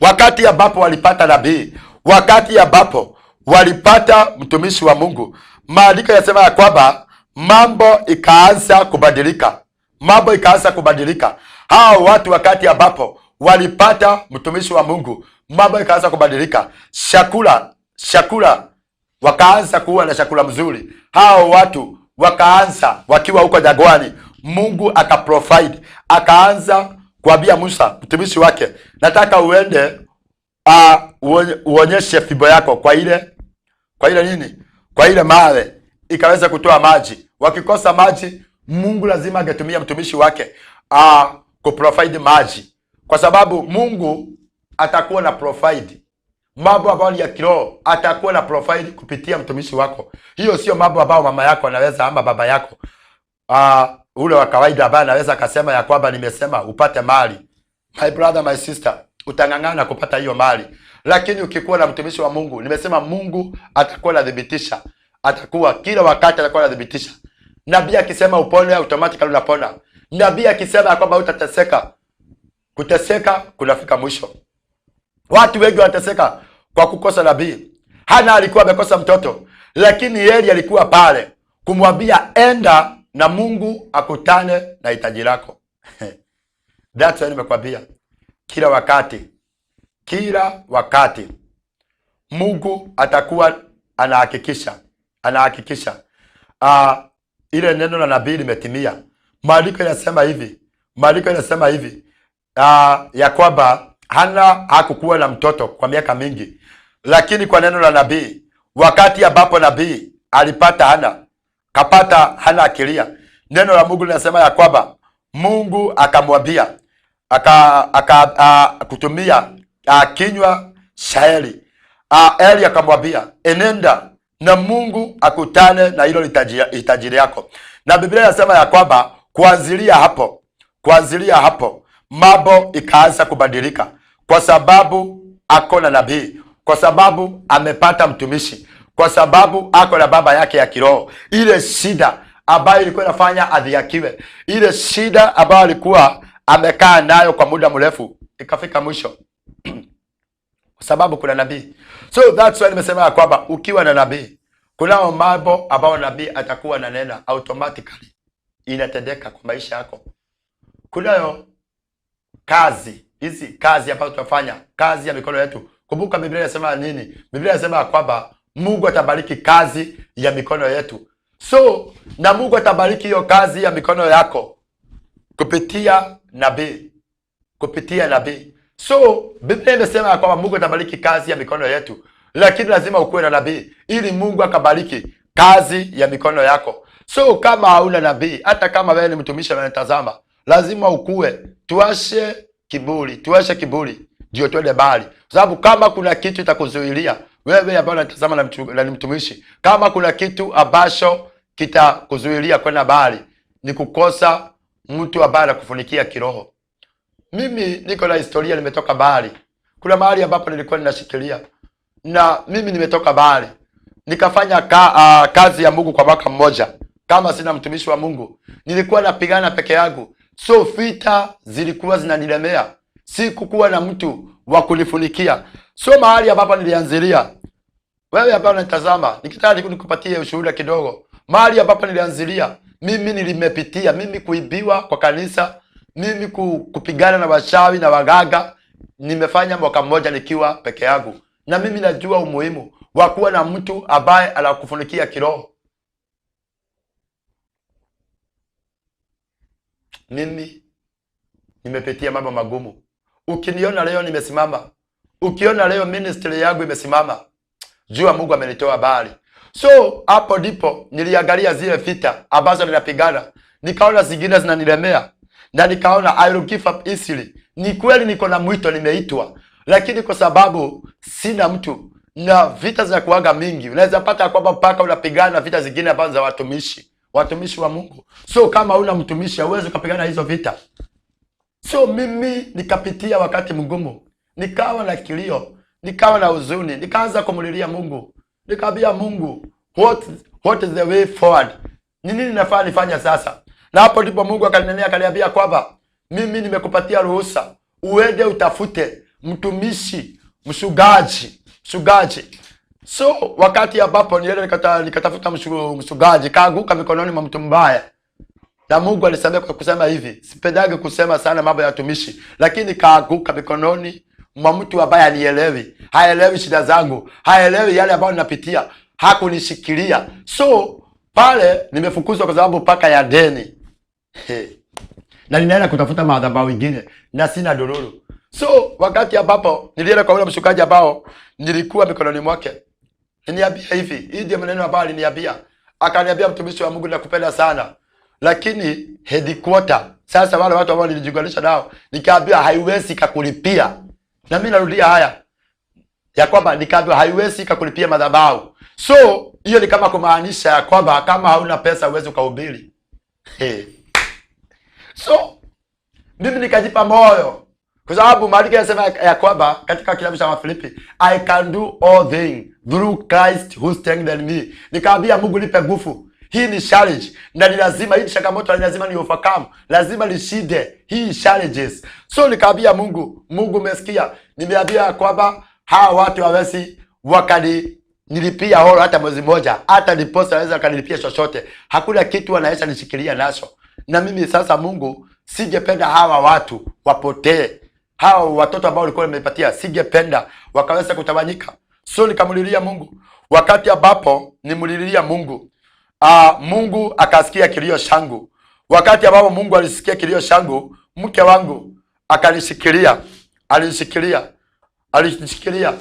wakati ambapo walipata nabii, wakati ambapo walipata mtumishi wa Mungu, maandiko yanasema ya kwamba mambo ikaanza kubadilika. Mambo ikaanza kubadilika. Hao watu wakati ambapo walipata mtumishi wa Mungu, mambo ikaanza kubadilika. Chakula wakaanza kuwa na chakula mzuri. Hao watu wakaanza wakiwa huko jangwani, Mungu akaprovide, akaanza kuambia Musa mtumishi wake, nataka uende uonyeshe fimbo yako kwa ile nini? Kwa ile mawe ikaweza kutoa maji. Wakikosa maji, Mungu lazima angetumia mtumishi wake kuprovide maji, kwa sababu Mungu atakuwa na provide mambo ambayo ni ya kiroho, atakuwa na provide kupitia mtumishi wako. Hiyo sio mambo ambayo mama yako anaweza ama baba yako ule wa kawaida ambaye anaweza akasema ya kwamba nimesema upate mali. My brother, my sister, utang'ang'ana kupata hiyo mali. Lakini ukikuwa na mtumishi wa Mungu, nimesema Mungu atakuwa anadhibitisha, atakuwa kila wakati atakuwa anadhibitisha. Nabii akisema upone, automatically unapona. Nabii akisema kwamba utateseka, kuteseka kunafika mwisho. Watu wengi wanateseka kwa kukosa nabii. Hana alikuwa amekosa mtoto, lakini Eli alikuwa pale kumwambia enda na Mungu akutane na hitaji lako. That's why nimekwambia kila wakati Mungu atakuwa anahakikisha ile neno la nabii limetimia. Maandiko yanasema hivi, ya kwamba Hana hakukuwa na mtoto kwa miaka mingi, lakini kwa neno la nabii, wakati ambapo nabii alipata Hana, kapata Hana akilia, neno la Mungu linasema ya kwamba Mungu akamwambia kutumia kinywa cha Eli. Eli akamwambia enenda na Mungu akutane na hilo hitaji lako. Na Biblia inasema ya kwamba kuanzilia hapo mambo ikaanza kubadilika, kwa sababu ako na nabii, kwa sababu amepata mtumishi, kwa sababu ako na baba yake ya kiroho. Ile shida ambayo ilikuwa inafanya adhiakiwe, ile shida ambayo alikuwa amekaa nayo kwa muda mrefu ikafika mwisho kwa sababu kuna nabii. So that's why nimesema kwamba ukiwa na nabii, kuna mambo ambayo nabii atakuwa ananena automatically inatendeka kwa maisha yako. Kunayo kazi, hizi kazi ambazo tunafanya, kazi ya mikono yetu. Kumbuka Biblia inasema nini? Biblia inasema kwamba Mungu atabariki kazi ya mikono yetu. So na Mungu atabariki hiyo kazi ya mikono yako kupitia nabii, kupitia nabii. So Biblia imesema kwamba Mungu atabariki kazi ya mikono yetu, lakini lazima ukuwe na nabii ili Mungu akabariki kazi ya mikono yako. So kama hauna nabii, hata kama wewe ni mtumishi anayetazama, lazima ukue. Tuache kiburi, tuache kiburi. ndio twende mbali. Kwa sababu kama kuna kitu itakuzuilia wewe ambaye unatazama na ni mtumishi, kama kuna kitu ambacho kitakuzuilia kwenda mbali ni kukosa mtu ambaye anakufunikia kiroho. Mimi niko na historia, nimetoka mbali. Kuna mahali ambapo nilikuwa ninashikilia na mimi nimetoka mbali, nikafanya kazi ya Mungu kwa mwaka mmoja kama sina mtumishi wa Mungu. Nilikuwa napigana peke yangu, so vita zilikuwa zinanilemea, sikukuwa na mtu wa kunifunikia. So mahali ambapo nilianzilia, wewe ambaye unatazama, nikitaka nikupatie ushuhuda kidogo. Mahali ambapo nilianzilia, mimi nilimepitia, mimi kuibiwa kwa kanisa, mimi kupigana na washawi na waganga. Nimefanya mwaka mmoja nikiwa peke yangu, na mimi najua umuhimu wa kuwa na mtu ambaye anakufunikia kiroho. Mimi nimepitia mambo magumu. Ukiniona leo nimesimama, ukiona leo ministry yangu imesimama, jua Mungu amenitoa mbali. So hapo ndipo niliangalia zile vita ambazo ninapigana, nikaona zingine zinanilemea na nikaona I will give up easily. Ni kweli niko na mwito, nimeitwa, lakini kwa sababu sina mtu na vita za kuaga mingi, unaweza pata kwamba mpaka unapigana vita zingine ambazo za watumishi wa Mungu. So kama huna mtumishi huwezi ukapigana hizo vita. So mimi nikapitia wakati mgumu, nikawa na kilio, nikawa na huzuni, nikaanza kumulilia Mungu. Nikaambia Mungu, what is the way forward? Ni nini nafaa nifanye sasa? Na hapo ndipo Mungu akaninenea, akaniambia kwamba mimi nimekupatia ruhusa uende utafute mtumishi, mchungaji. So wakati ambapo niende nikatafuta mchungaji, kaanguka mikononi mwa mtu mbaya. Na Mungu alisamea kwa kusema hivi, sipendagi kusema sana mambo ya watumishi, lakini kaanguka mikononi mwa mtu ambaye hanielewi, haelewi shida zangu, haelewi yale ambayo ninapitia, hakunishikilia. So pale nimefukuzwa kwa sababu paka ya deni. Na ninaenda kutafuta madhabahu wengine na sina dururu. So wakati ambapo nilienda kwa yule mchungaji ambao nilikuwa mikononi mwake, niniambia hivi, hii ndio maneno ambayo aliniambia. Akaniambia, mtumishi wa Mungu, nakupenda sana, lakini headquarter, sasa wale watu ambao nilijiunganisha nao, nikaambia haiwezi kakulipia. Na mimi narudia haya ya kwamba nikaambiwa haiwezi kakulipia madhabahu. So hiyo ni kama kumaanisha ya kwamba kama hauna pesa huwezi ukahubiri. So mimi nikajipa moyo, kwa sababu maandiko yanasema ya kwamba katika kitabu cha Wafilipi, I can do all things through Christ who strengthened me. Nikaambia Mungu, nipe nguvu. Hii ni challenge na ni lazima, hii changamoto ni lazima ni overcome, lazima nishinde hii challenges. So nikaambia Mungu, Mungu umesikia, nimeambia kwamba hawa watu hawezi wakani nilipia holo hata mwezi mmoja, hata niposa hawezi wakanilipia chochote, hakuna kitu wanaweza nishikilia nacho. Na mimi sasa Mungu, singependa hawa watu wapotee, hawa watoto ambao walikuwa nimeipatia, singependa wakaweza kutawanyika. So nikamlilia Mungu. Wakati ambapo nimlilia Mungu, Mungu akasikia kilio changu. Wakati ambapo Mungu alisikia kilio changu, mke wangu akanishikilia, alinishikilia.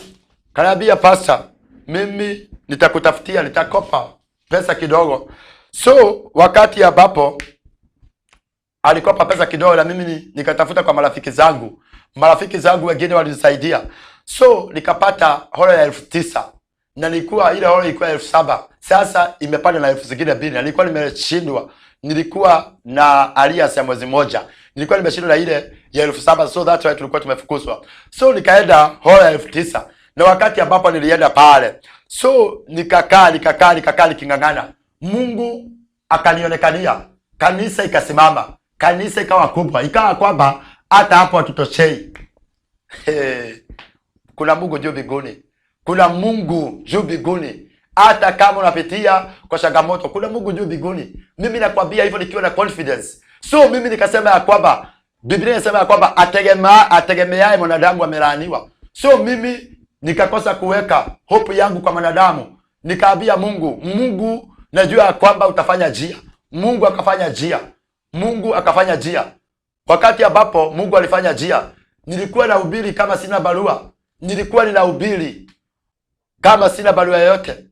Kaniambia, pastor, mimi nitakutafutia, nitakopa pesa kidogo. So wakati ambapo alikopa pesa kidogo, na mimi nikatafuta kwa marafiki zangu. Marafiki zangu wengine walinisaidia. So nikapata holo ya 9,000. Na nilikuwa ile holo ilikuwa 7,000. Sasa imepanda na 2,000. Na nilikuwa nimeshindwa. Nilikuwa na alias ya mwezi mmoja. Nilikuwa nimeshindwa na ile ya 7,000. So that's why tulikuwa tumefukuzwa. So nikaenda holo ya 9,000. Na wakati ambapo nilienda pale, so nikakaa nikingangana. Mungu akanionekania. Kanisa ikasimama. Kanisa ikawa kubwa. Ikawa kwamba hata hapo hatutoshei. Kuna Mungu juu mbinguni. Kuna Mungu juu mbinguni. Hata kama unapitia kwa changamoto, kuna Mungu juu mbinguni. Mimi nakwambia hivyo nikiwa na confidence. So mimi nikasema ya kwamba Biblia inasema ya kwamba ategemeaye mwanadamu amelaaniwa. So mimi nikakosa kuweka hope yangu kwa mwanadamu. Nikaambia Mungu, Mungu najua ya kwamba utafanya njia. Mungu akafanya njia. Mungu akafanya njia. Wakati ambapo Mungu alifanya njia, nilikuwa nahubiri kama sina barua. Nilikuwa ninahubiri kama sina barua yoyote.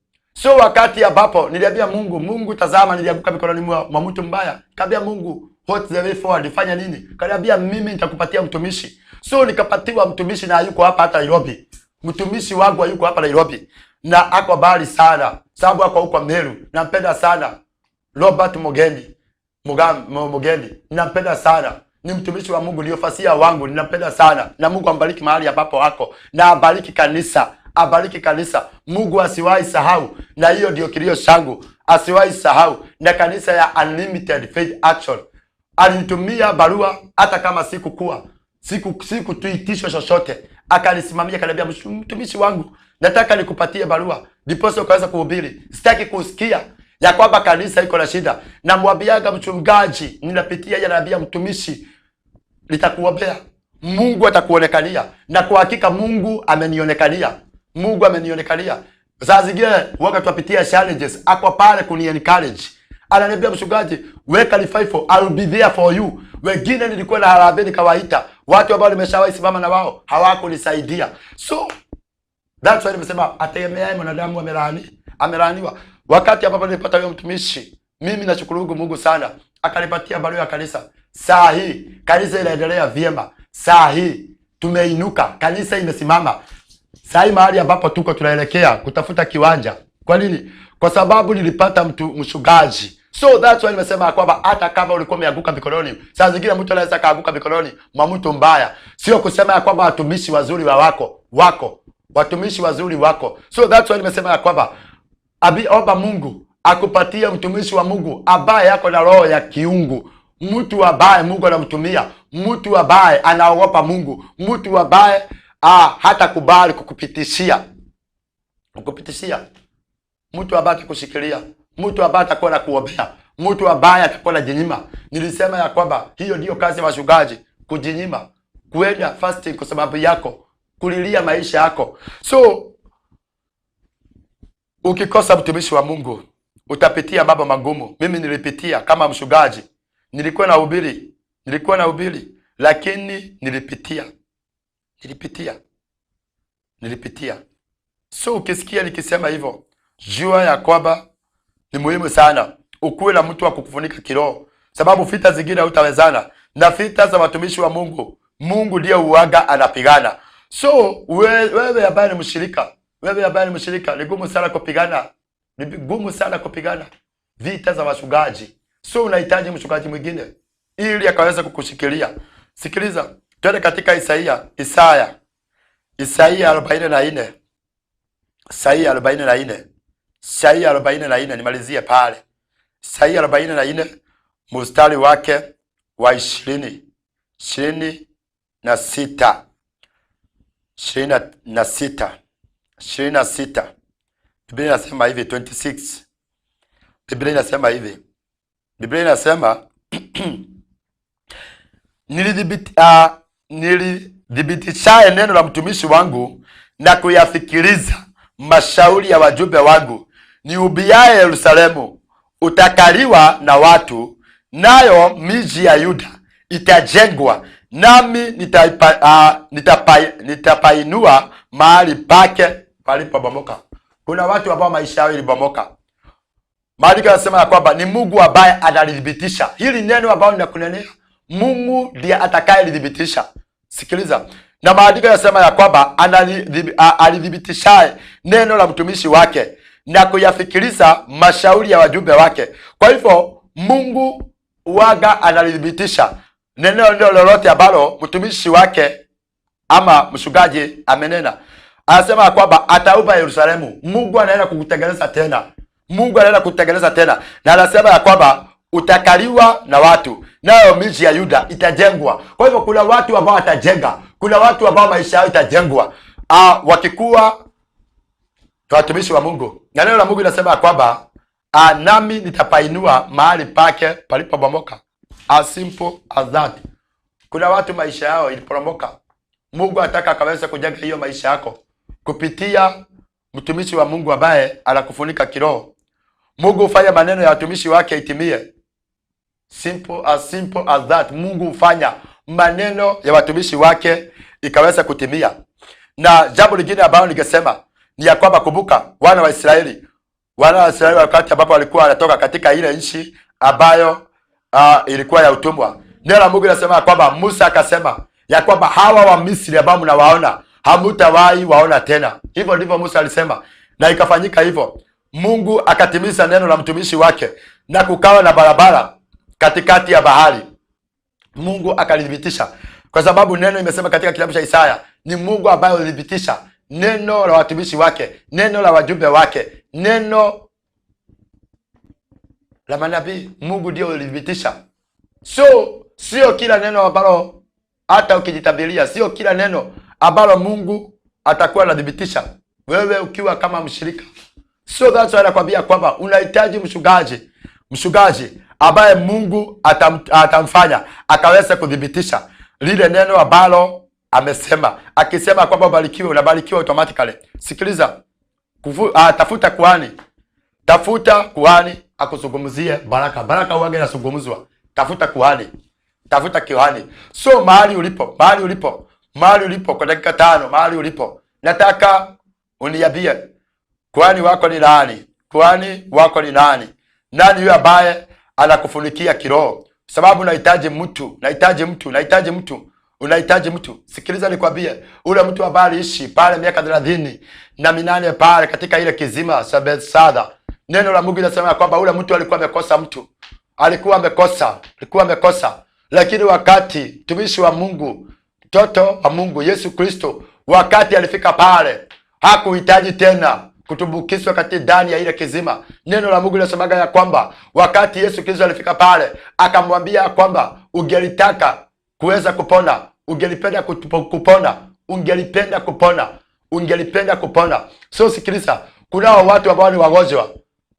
So wakati ambapo niliambia Mungu, Mungu tazama, nilianguka mikononi mwa mtu mbaya. Kaambia Mungu, what the way forward, fanya nini? Kaniambia mimi nitakupatia mtumishi. So nikapatiwa mtumishi na yuko hapa hata Nairobi. Mtumishi wangu yuko hapa Nairobi na ako mbali sana, sababu ako huko Meru. Nampenda sana Robert Mugendi, Mugendi, nampenda sana. Ni mtumishi wa Mungu, ndio fasia wangu, ninampenda sana. Na Mungu ambariki mahali ambapo ako, na abariki kanisa, abariki kanisa. Mungu asiwahi sahau, na hiyo ndio kilio changu, asiwahi sahau. Na kanisa ya Unlimited Faith Action alinitumia barua, hata kama sikukuwa sikutuitishwa chochote, akanisimamia, akaniambia, mtumishi wangu, nataka nikupatie barua ndiposa ukaweza kuhubiri. Sitaki kusikia ya kwamba kanisa iko na shida. Namwambiaga mchungaji, ninapitia yeye, ananiambia mtumishi, nitakuombea, Mungu atakuonekania. Na kwa hakika Mungu amenionekania, Mungu amenionekania. Saa zingine waga tuwapitia challenges, ako pale kuni encourage, ananiambia mchungaji, weka revival, I will be there for you. Wengine nilikuwa na harambee nikawaita watu ambao nimeshawahi simama na wao, hawakunisaidia. So that's why nimesema ategemeaye mwanadamu amelaaniwa. Wakati ambapo nilipata huyo mtumishi, mimi nashukuru Mungu sana, akanipatia barua ya kanisa. Saa hii kanisa inaendelea vyema, saa hii tumeinuka, kanisa imesimama. Saa hii mahali ambapo tuko tunaelekea kutafuta kiwanja. Kwa nini? Kwa sababu nilipata mtu mchungaji. So that's why nimesema kwamba hata kama ulikuwa umeanguka mikononi, saa zingine mtu anaweza kaanguka mikononi mwa mtu mbaya. Sio kusema ya kwamba watumishi wazuri wa wako, watumishi wazuri wako. So that's why nimesema ya kwamba omba Mungu akupatie mtumishi wa Mungu ambaye yako na roho ya kiungu, mtu ambaye Mungu anamtumia, mtu ambaye anaogopa Mungu, mtu ambaye hata kubali kukupitishia, mtu ambaye atakushikilia, mtu ambaye atakuwa na kuombea, mtu ambaye atakuwa na jinyima. Nilisema ya kwamba hiyo ndiyo kazi ya wachungaji, kujinyima, kuenda fasting kwa sababu yako, kulilia maisha yako. So ukikosa mtumishi wa Mungu utapitia mambo magumu. Mimi nilipitia kama mchungaji, nilikuwa nahubiri, lakini nilipitia. So ukisikia nikisema hivyo, jua ya kwamba ni muhimu sana ukuwe na mtu wa kukufunika kiroho, sababu vita zingine hutawezana na vita za watumishi wa Mungu. Mungu ndiye uaga anapigana. So wewe ambaye ni mshirika, ni gumu sana kupigana, ni gumu sana kupigana vita za wachungaji. So unahitaji mchungaji mwingine ili akaweza kukushikilia. Sikiliza, twende katika Isaia 44. Isaia 44. Isaia 44, nimalizie pale. Isaia 44 mstari wake wa 26. 26. Biblia inasema hivi, 26. Biblia inasema hivi. Biblia inasema nilithibitisha neno la mtumishi wangu na kuyafikiriza mashauri ya wajumbe wangu. Niubiaye Yerusalemu utakaliwa na watu, nayo miji ya Yuda itajengwa, nami nitapainua mahali pake palipobomoka. Kuna watu ambao maisha yao ilibomoka. Maandiko yanasema ya kwamba ni Mungu ambaye analithibitisha hili neno ambalo ninakunenea. Mungu ndiye atakayelithibitisha. Sikiliza. Na maandiko yanasema ya kwamba alithibitishaye neno la mtumishi wake na kuyafikiriza mashauri ya wajumbe wake. Kwa hivyo Mungu waga analithibitisha neno lolote ambalo mtumishi wake ama mchungaji amenena. Anasema kwamba ataupa Yerusalemu. Mungu anaenda kukutengeneza tena. Mungu anaenda kukutengeneza tena. Na anasema ya kwamba utakaliwa na watu, nayo miji ya Yuda itajengwa. Kwa hivyo kuna watu ambao watajenga, kuna watu ambao maisha yao itajengwa wakikuwa watumishi wa Mungu. Na neno la Mungu linasema kwamba nami nitapainua mahali pake palipobomoka. As simple as that. Kuna watu maisha yao iliporomoka. Mungu anataka akaweza kujenga hiyo maisha yako kupitia mtumishi wa Mungu ambaye anakufunika kiroho. Mungu hufanya maneno ya watumishi wake itimie. Simple as simple as that. Mungu hufanya maneno ya watumishi wake ikaweza kutimia. Na jambo lingine ambalo ningesema ni ya kwamba kumbuka wana wa Israeli wakati ambapo walikuwa wanatoka katika ile nchi ambayo ilikuwa ya utumwa. Neno la Mungu linasema kwamba Musa akasema, ya kwamba hawa wa Misri ambao mnawaona hamutawahi waona tena. Hivyo ndivyo Musa alisema, na ikafanyika hivyo. Mungu akatimiza neno la mtumishi wake, na kukawa na barabara katikati ya bahari. Mungu akalithibitisha, kwa sababu neno imesema katika kitabu cha Isaya, ni Mungu ambaye alithibitisha neno la watumishi wake, neno la wajumbe wake, neno la manabii. Mungu ndio alithibitisha. So sio kila neno ambalo hata ukijitabiria, sio kila neno ambalo Mungu atakuwa anathibitisha wewe ukiwa kama mshirika. So that's why nakwambia kwamba unahitaji mchungaji, mchungaji ambaye Mungu atamfanya akaweza kuthibitisha lile neno ambalo amesema. Akisema kwamba ubarikiwe, unabarikiwa automatically. Sikiliza, tafuta kuhani, tafuta kuhani akuzungumzie baraka. Baraka huwaga inazungumzwa. Tafuta kuhani, tafuta kuhani. So mahali ulipo, mahali ulipo, mahali ulipo kwa dakika 5, mahali ulipo, nataka uniambie kuhani wako ni nani? Kuhani wako ni nani? Nani yule ambaye anakufunikia kiroho? Sababu unahitaji mtu, nahitaji mtu, nahitaji mtu, unahitaji mtu. Sikiliza nikwambie, ule mtu ambaye aliishi pale miaka 38 pale katika ile kizima cha Bethsaida, neno la Mungu linasema kwamba ule mtu alikuwa amekosa mtu, alikuwa amekosa, alikuwa amekosa. Lakini wakati mtumishi wa Mungu, mtoto wa Mungu Yesu Kristo, wakati alifika pale, hakuhitaji tena kutumbukizwa katika ndani ya ile kizima. Neno la Mungu linasemaga ya kwamba wakati Yesu Kristo alifika pale, akamwambia kwamba ungelitaka kuweza kupona, ungelipenda kupona, ungelipenda kupona, ungelipenda kupona. So sikiliza, kunao watu ambao ni wagonjwa,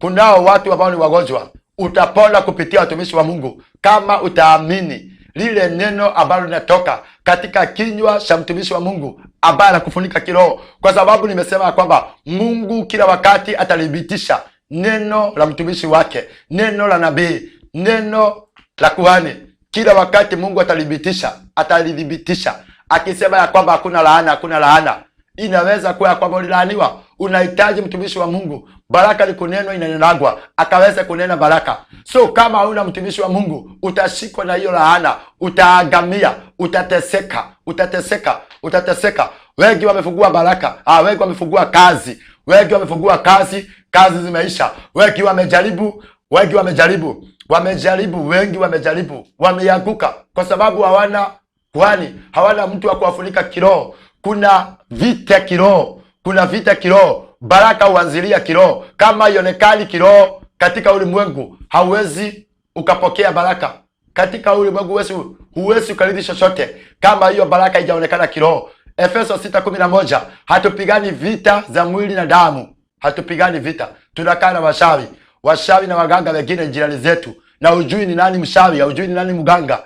kunao watu ambao ni wagonjwa. Utapona kupitia watumishi wa Mungu kama utaamini lile neno ambalo linatoka katika kinywa cha mtumishi wa Mungu ambaye anakufunika kiroho, kwa sababu nimesema kwamba Mungu kila wakati atalithibitisha neno la mtumishi wake, neno la nabii, neno la kuhani. Kila wakati Mungu atalithibitisha, atalithibitisha akisema ya kwamba hakuna laana, hakuna laana. Inaweza kuwa kwamba ulilaaniwa, unahitaji mtumishi wa Mungu. Baraka ni kunenwa, inanenagwa, akaweza kunena baraka. So kama huna mtumishi wa Mungu, utashikwa na hiyo laana, utaangamia, utateseka, utateseka, utateseka. Wengi wamefungua baraka, wengi wamefungua kazi, wengi wamefungua kazi, kazi zimeisha. Wengi wamejaribu, wengi wamejaribu, wamejaribu, wengi wamejaribu, wameanguka kwa sababu hawana kuhani, hawana mtu wa kuwafunika kiroho. Kuna vita kiroho, kuna vita kiroho. Baraka huanzilia kiroho. Kama ionekani kiroho katika ulimwengu, hauwezi ukapokea baraka. Katika ulimwengu huwezi ukarithi chochote kama hiyo baraka haijaonekana kiroho. Efeso 6:11, hatupigani vita za mwili na damu, hatupigani vita. Tunakaa na washawi, washawi na waganga wengine jirani zetu, na hujui ni nani mshawi, hujui ni nani mganga,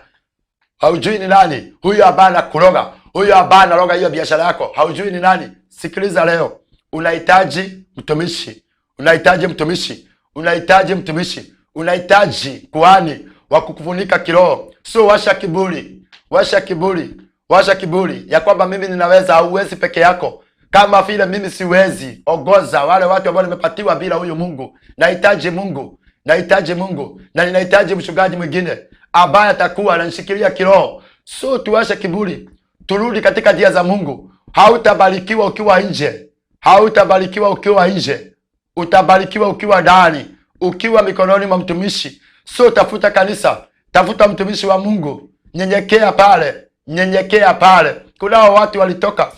haujui ni nani huyo ambaye anakuroga, huyo ambaye anaroga hiyo biashara yako, haujui ni nani. Sikiliza leo, unahitaji mtumishi, unahitaji mtumishi, unahitaji mtumishi, unahitaji kuhani wa kukufunika kiroho. So washa kiburi, washa kiburi, washa kiburi ya kwamba mimi ninaweza. Hauwezi peke yako. Kama vile mimi siwezi ongoza wale watu ambao nimepatiwa bila huyu Mungu. Nahitaji Mungu, nahitaji Mungu, na ninahitaji mchungaji mwingine ambaye atakuwa ananishikilia kiroho. So tuwashe kiburi, turudi katika njia za Mungu. Hautabarikiwa ukiwa nje, hautabarikiwa ukiwa nje, utabarikiwa ukiwa ndani, ukiwa mikononi mwa mtumishi. So tafuta kanisa, tafuta mtumishi wa Mungu, nyenyekea pale, nyenyekea pale. Kunao watu walitoka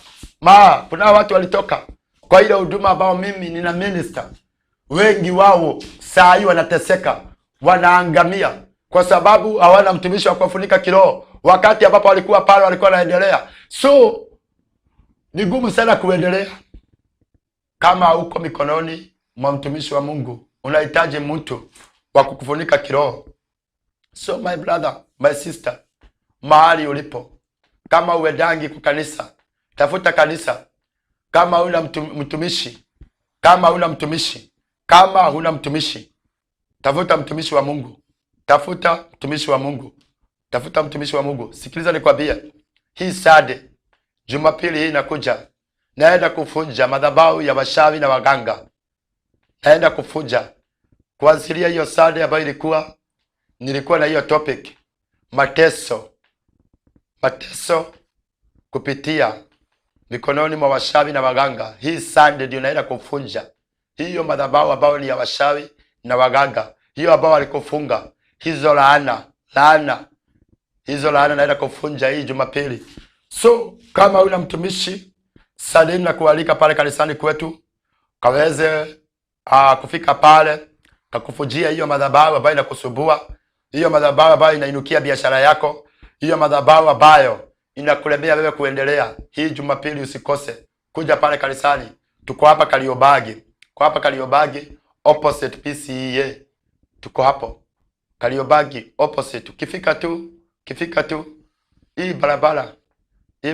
kunao watu walitoka kwa ile huduma ambao mimi nina minister. Wengi wao saa hii wanateseka, wanaangamia kwa sababu hawana mtumishi wa kuwafunika kiroho. Wakati ambapo walikuwa pale walikuwa wanaendelea. So ni gumu sana kuendelea kama uko mikononi mwa mtumishi wa Mungu. Unahitaji mtu wa kukufunika kiroho. So my brother, my sister, mahali ulipo, kama uendangi kwa kanisa, tafuta kanisa. Kama huna mtumishi, kama huna mtumishi, kama huna mtumishi, tafuta mtumishi wa Mungu, tafuta mtumishi wa Mungu, tafuta mtumishi wa Mungu. Sikiliza nikwambie, hii Sunday, Jumapili hii inakuja, naenda kufunja madhabahu ya washawi na waganga. Naenda kufunja kuanzilia hiyo Sunday ambayo nilikuwa na hiyo topic, mateso, mateso kupitia mikononi mwa washawi na waganga, hii Sunday ndio naenda kufunja hiyo madhabahu ambayo ni ya washawi na waganga, hiyo ambao walikufunga hizo laana, laana hizo laana naenda kufunja hii Jumapili. So kama una mtumishi Sunday, na kualika pale kanisani kwetu kaweze kufika pale kakufujia hiyo madhabahu ambayo inakusumbua, hiyo madhabahu ambayo inainukia biashara yako, hiyo madhabahu ambayo inakulemea wewe kuendelea. Hii Jumapili usikose kuja pale kanisani. Tuko hapa Kariobangi, kwa hapa Kariobangi opposite PCEA, tuko hapo Kariobangi opposite. Ukifika tu hii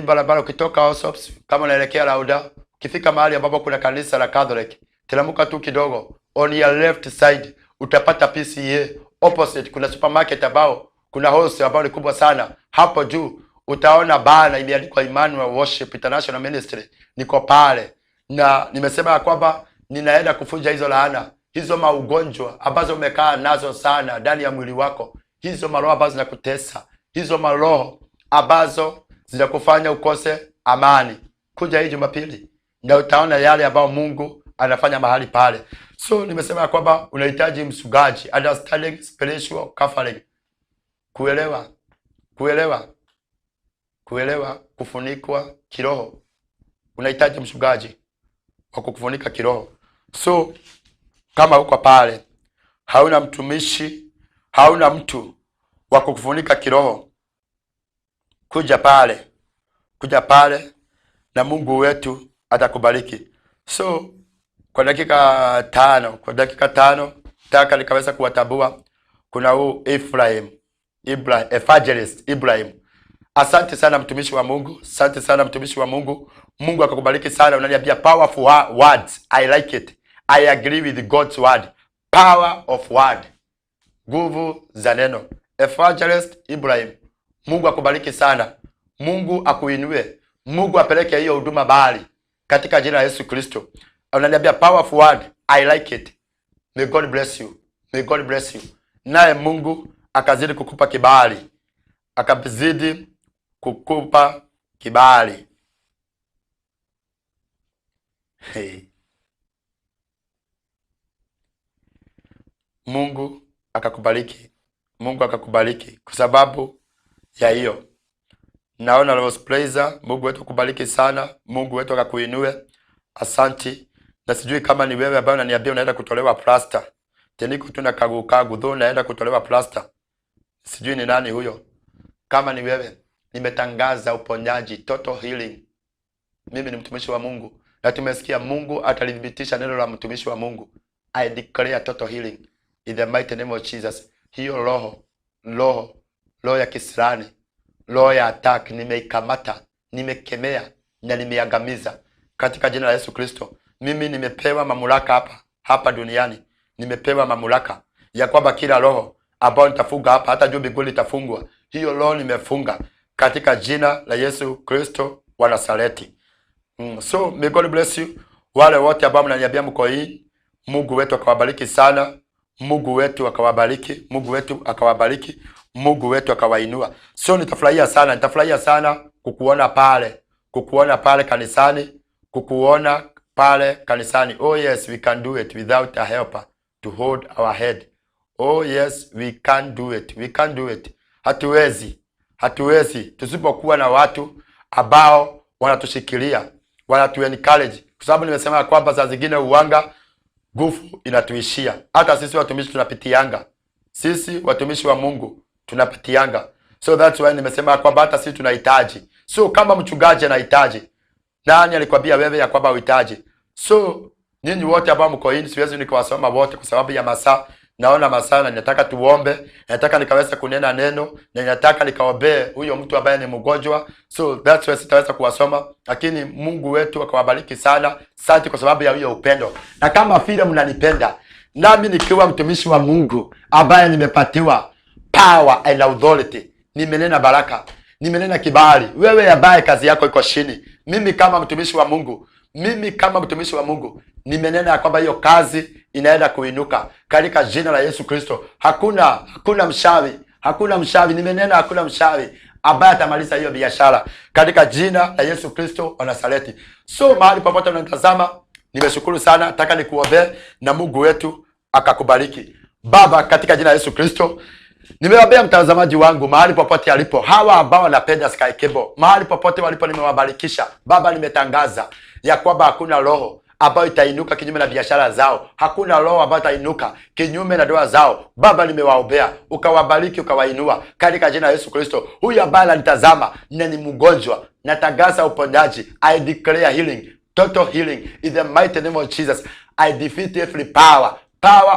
barabara ukitoka Osops kama unaelekea Lauda, ukifika mahali ambapo kuna kanisa la Catholic, teremka tu kidogo, on your left side utapata PCEA opposite. Kuna supermarket ambao kuna house ambao ni kubwa sana hapo juu, utaona bana imeandikwa Emmanuel Worship International Ministry. Niko pale na nimesema ya kwamba ninaenda kufunja hizo laana, hizo maugonjwa ambazo umekaa nazo sana ndani ya mwili wako, hizo maroho ambazo zinakutesa, hizo maroho ambazo zinakufanya ukose amani. Kuja hii Jumapili na utaona yale ambayo Mungu anafanya mahali pale. So nimesema ya kwamba unahitaji mchungaji, understanding spiritual covering, kuelewa kufunikwa kiroho. Unahitaji mchungaji wa kukufunika kiroho. So kama uko pale hauna mtumishi, hauna mtu wa kukufunika kiroho, kuja pale, kuja pale na Mungu wetu atakubariki. So kwa dakika tano taka nikaweza kuwatambua. Kuna huu Ephraim, Ibrahim, Evangelist Ibrahim. Asante sana mtumishi wa Mungu, asante sana mtumishi wa Mungu. Mungu akakubariki sana. Unaniambia powerful words. I like it. I agree with God's word. Power of word, nguvu za neno. Evangelist Ibrahim, Mungu akubariki sana. Mungu akuinue. Mungu apeleke hiyo huduma mbali katika jina la Yesu Kristo. Unaniambia powerful word. I like it. May God bless you. May God bless you. Naye Mungu akazidi kukupa kibali, akazidi kukupa kibali. Hey. Mungu akakubariki, Mungu akakubariki kwa sababu ya hiyo. Naona Rose Praiser, Mungu wetu akubariki sana, Mungu wetu akakuinue. Asanti. Na sijui kama ni wewe ambaye unaniambia unaenda kutolewa plaster. Teniko tuna kagu kagu dho unaenda kutolewa plaster. Sijui ni nani huyo. Kama ni wewe, nimetangaza uponyaji, total healing. Mimi ni mtumishi wa Mungu na tumesikia Mungu atalithibitisha neno la mtumishi wa Mungu. I declare total healing in the mighty name of Jesus. Hiyo roho ya kisirani, roho ya attack nimeikamata, nimekemea na nimeangamiza katika jina la Yesu Kristo. Mimi nimepewa mamlaka hapa hapa duniani, nimepewa mamlaka ya kwamba kila roho ambayo nitafunga hapa, hata juu mbinguni itafungwa. Hiyo roho nimefunga katika jina la Yesu Kristo wa Nazareti. So may God bless you. Wale wote ambao mnaniambia mko hii, Mungu wetu akawabariki sana. Mungu wetu akawabariki, Mungu wetu akawabariki, Mungu wetu akawainua. So nitafurahia sana, nitafurahia sana kukuona pale kanisani, kukuona pale kanisani. Oh yes, we can do it without a helper to hold our head. Oh yes, we can do it. We can do it. Hatuwezi, hatuwezi tusipokuwa na watu ambao wanatushikilia, wanatu encourage, kwa sababu nimesema ya kwamba saa zingine uwanga nguvu inatuishia. Hata sisi watumishi tunapitianga, sisi watumishi wa Mungu tunapitianga. So that's why nimesema kwamba hata sisi tunahitaji. So kama mchungaji anahitaji, nani alikwambia wewe ya kwamba uhitaji? So nyinyi wote ambao mko hii, siwezi nikawasoma wote kwa sababu ya masaa. Naona masaa na ninataka tuombe, nataka nikaweza kunena neno na ninataka nikaombee huyo mtu ambaye ni mgonjwa. So that's why sitaweza kuwasoma, lakini Mungu wetu akawabariki sana. Asante kwa sababu ya hiyo upendo, na kama vile mnanipenda nami nikiwa mtumishi wa Mungu ambaye nimepatiwa power and authority, nimenena baraka, nimenena kibali. Wewe ambaye kazi yako iko chini, mimi kama mtumishi wa Mungu, mimi kama mtumishi wa Mungu nimenena ya kwamba hiyo kazi inaenda kuinuka katika jina la Yesu Kristo. Hakuna mchawi, hakuna mchawi, nimenena hakuna mchawi ambaye atamaliza hiyo biashara katika jina la Yesu Kristo wa Nazareti. So mahali popote unanitazama, nimeshukuru sana, nataka nikuombee na Mungu wetu akakubariki. Baba, katika jina la Yesu Kristo, nimewaambia mtazamaji wangu mahali popote alipo, hawa ambao wanapenda Sky Cable, mahali popote walipo, nimewabarikisha. Baba, nimetangaza ya kwamba hakuna roho ambayo itainuka kinyume na biashara zao, hakuna roho ambayo itainuka kinyume na ndoa zao. Baba, nimewaombea ukawabariki, ukawainua katika jina la Yesu Kristo. Huyu ambaye ananitazama na ni mgonjwa, natangaza uponyaji. I declare healing, total healing in the mighty name of Jesus. I defeat every power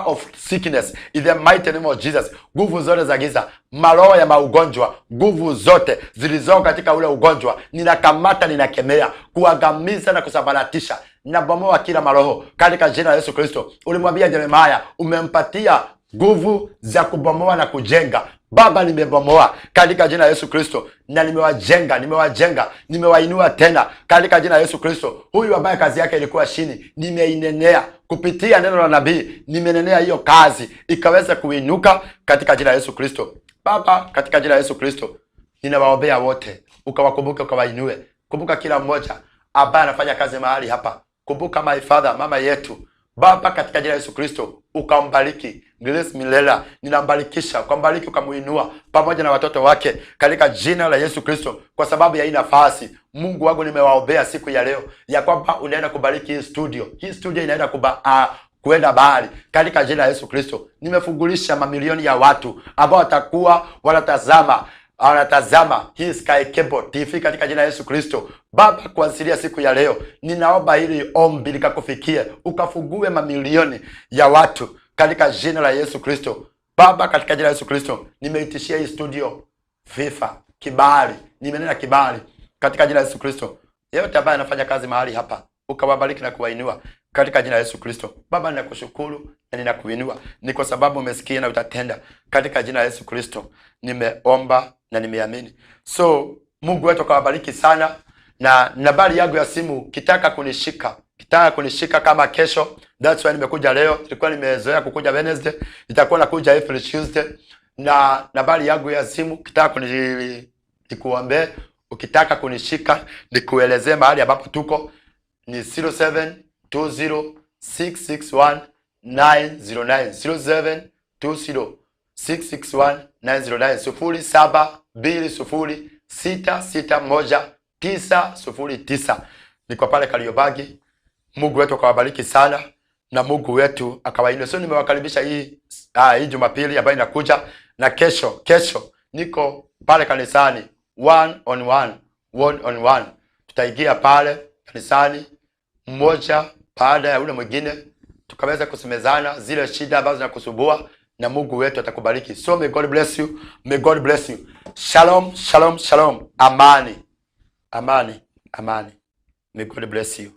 of sickness in the mighty name of Jesus. Nguvu zote za giza, maroho ya maugonjwa, nguvu zote zilizoko katika ule ugonjwa, ninakamata, ninakemea, kuangamiza na kusambaratisha, nabomoa kila maroho katika jina la Yesu Kristo. Ulimwambia Yeremia, umempatia nguvu za kubomoa na kujenga. Baba, nimebomoa katika jina la Yesu Kristo, na nimewajenga, nimewajenga, nimewainua tena katika jina la Yesu Kristo. Huyu ambaye kazi yake ilikuwa chini, nimeinenea kupitia neno la nabii, nimenenea hiyo kazi ikaweza kuinuka katika jina la Yesu Kristo. Baba, katika jina la Yesu Kristo, ninawaombea wote, ukawakumbuke, ukawainue. Kumbuka kila mmoja ambaye anafanya kazi mahali hapa. Kumbuka my father, mama yetu. Baba, katika jina la Yesu Kristo, ukambariki Grace Milela, ninambarikisha, ukambariki, ukamuinua pamoja na watoto wake katika jina la Yesu Kristo, kwa sababu ya hii nafasi. Mungu wangu, nimewaombea siku ya leo ya kwamba unaenda kubariki hii studio. Hii studio inaenda kuenda mbali katika jina la Yesu Kristo. Nimefungulisha mamilioni ya watu ambao watakuwa wanatazama hii Sky Cable TV katika jina la Yesu Kristo. Baba, kuanzia siku ya leo ninaomba hili ombi likakufikie, ukafungue mamilioni ya watu katika jina la Yesu Kristo. Baba, katika jina la Yesu Kristo, nimeitishia hii studio FIFA kibali, nimenena kibali katika jina la Yesu Kristo. Yeyote ambaye anafanya kazi mahali hapa, ukawabariki na kuwainua katika jina la Yesu Kristo. Baba, ninakushukuru na ninakuinua, ni kwa sababu umesikia na utatenda katika jina la Yesu Kristo. Nimeomba na nimeamini. So Mungu wetu akawabariki sana, na nambari yangu ya simu kitaka kunishika kama kesho, that's why nimekuja leo. Nilikuwa nimezoea kukuja Wednesday, nitakuwa nakuja every Tuesday. Na nambari yangu ya simu kitaka nikuombe, ukitaka kunishika nikuelezee mahali ambapo tuko ni 0720661909, 0720661909, 0720661909. Niko pale Kariobangi. Mungu wetu akawabariki sana na Mungu wetu akawainue. So nimewakaribisha hii Jumapili ambayo inakuja, na kesho niko pale kanisani one on one, one on one. Tutaingia pale kanisani mmoja baada ya ule mwingine, tukaweza kusemezana zile shida ambazo zinakusumbua, na Mungu wetu atakubariki. So may God bless you, may God bless you. Shalom, shalom, shalom. Amani, amani, amani. May God bless you.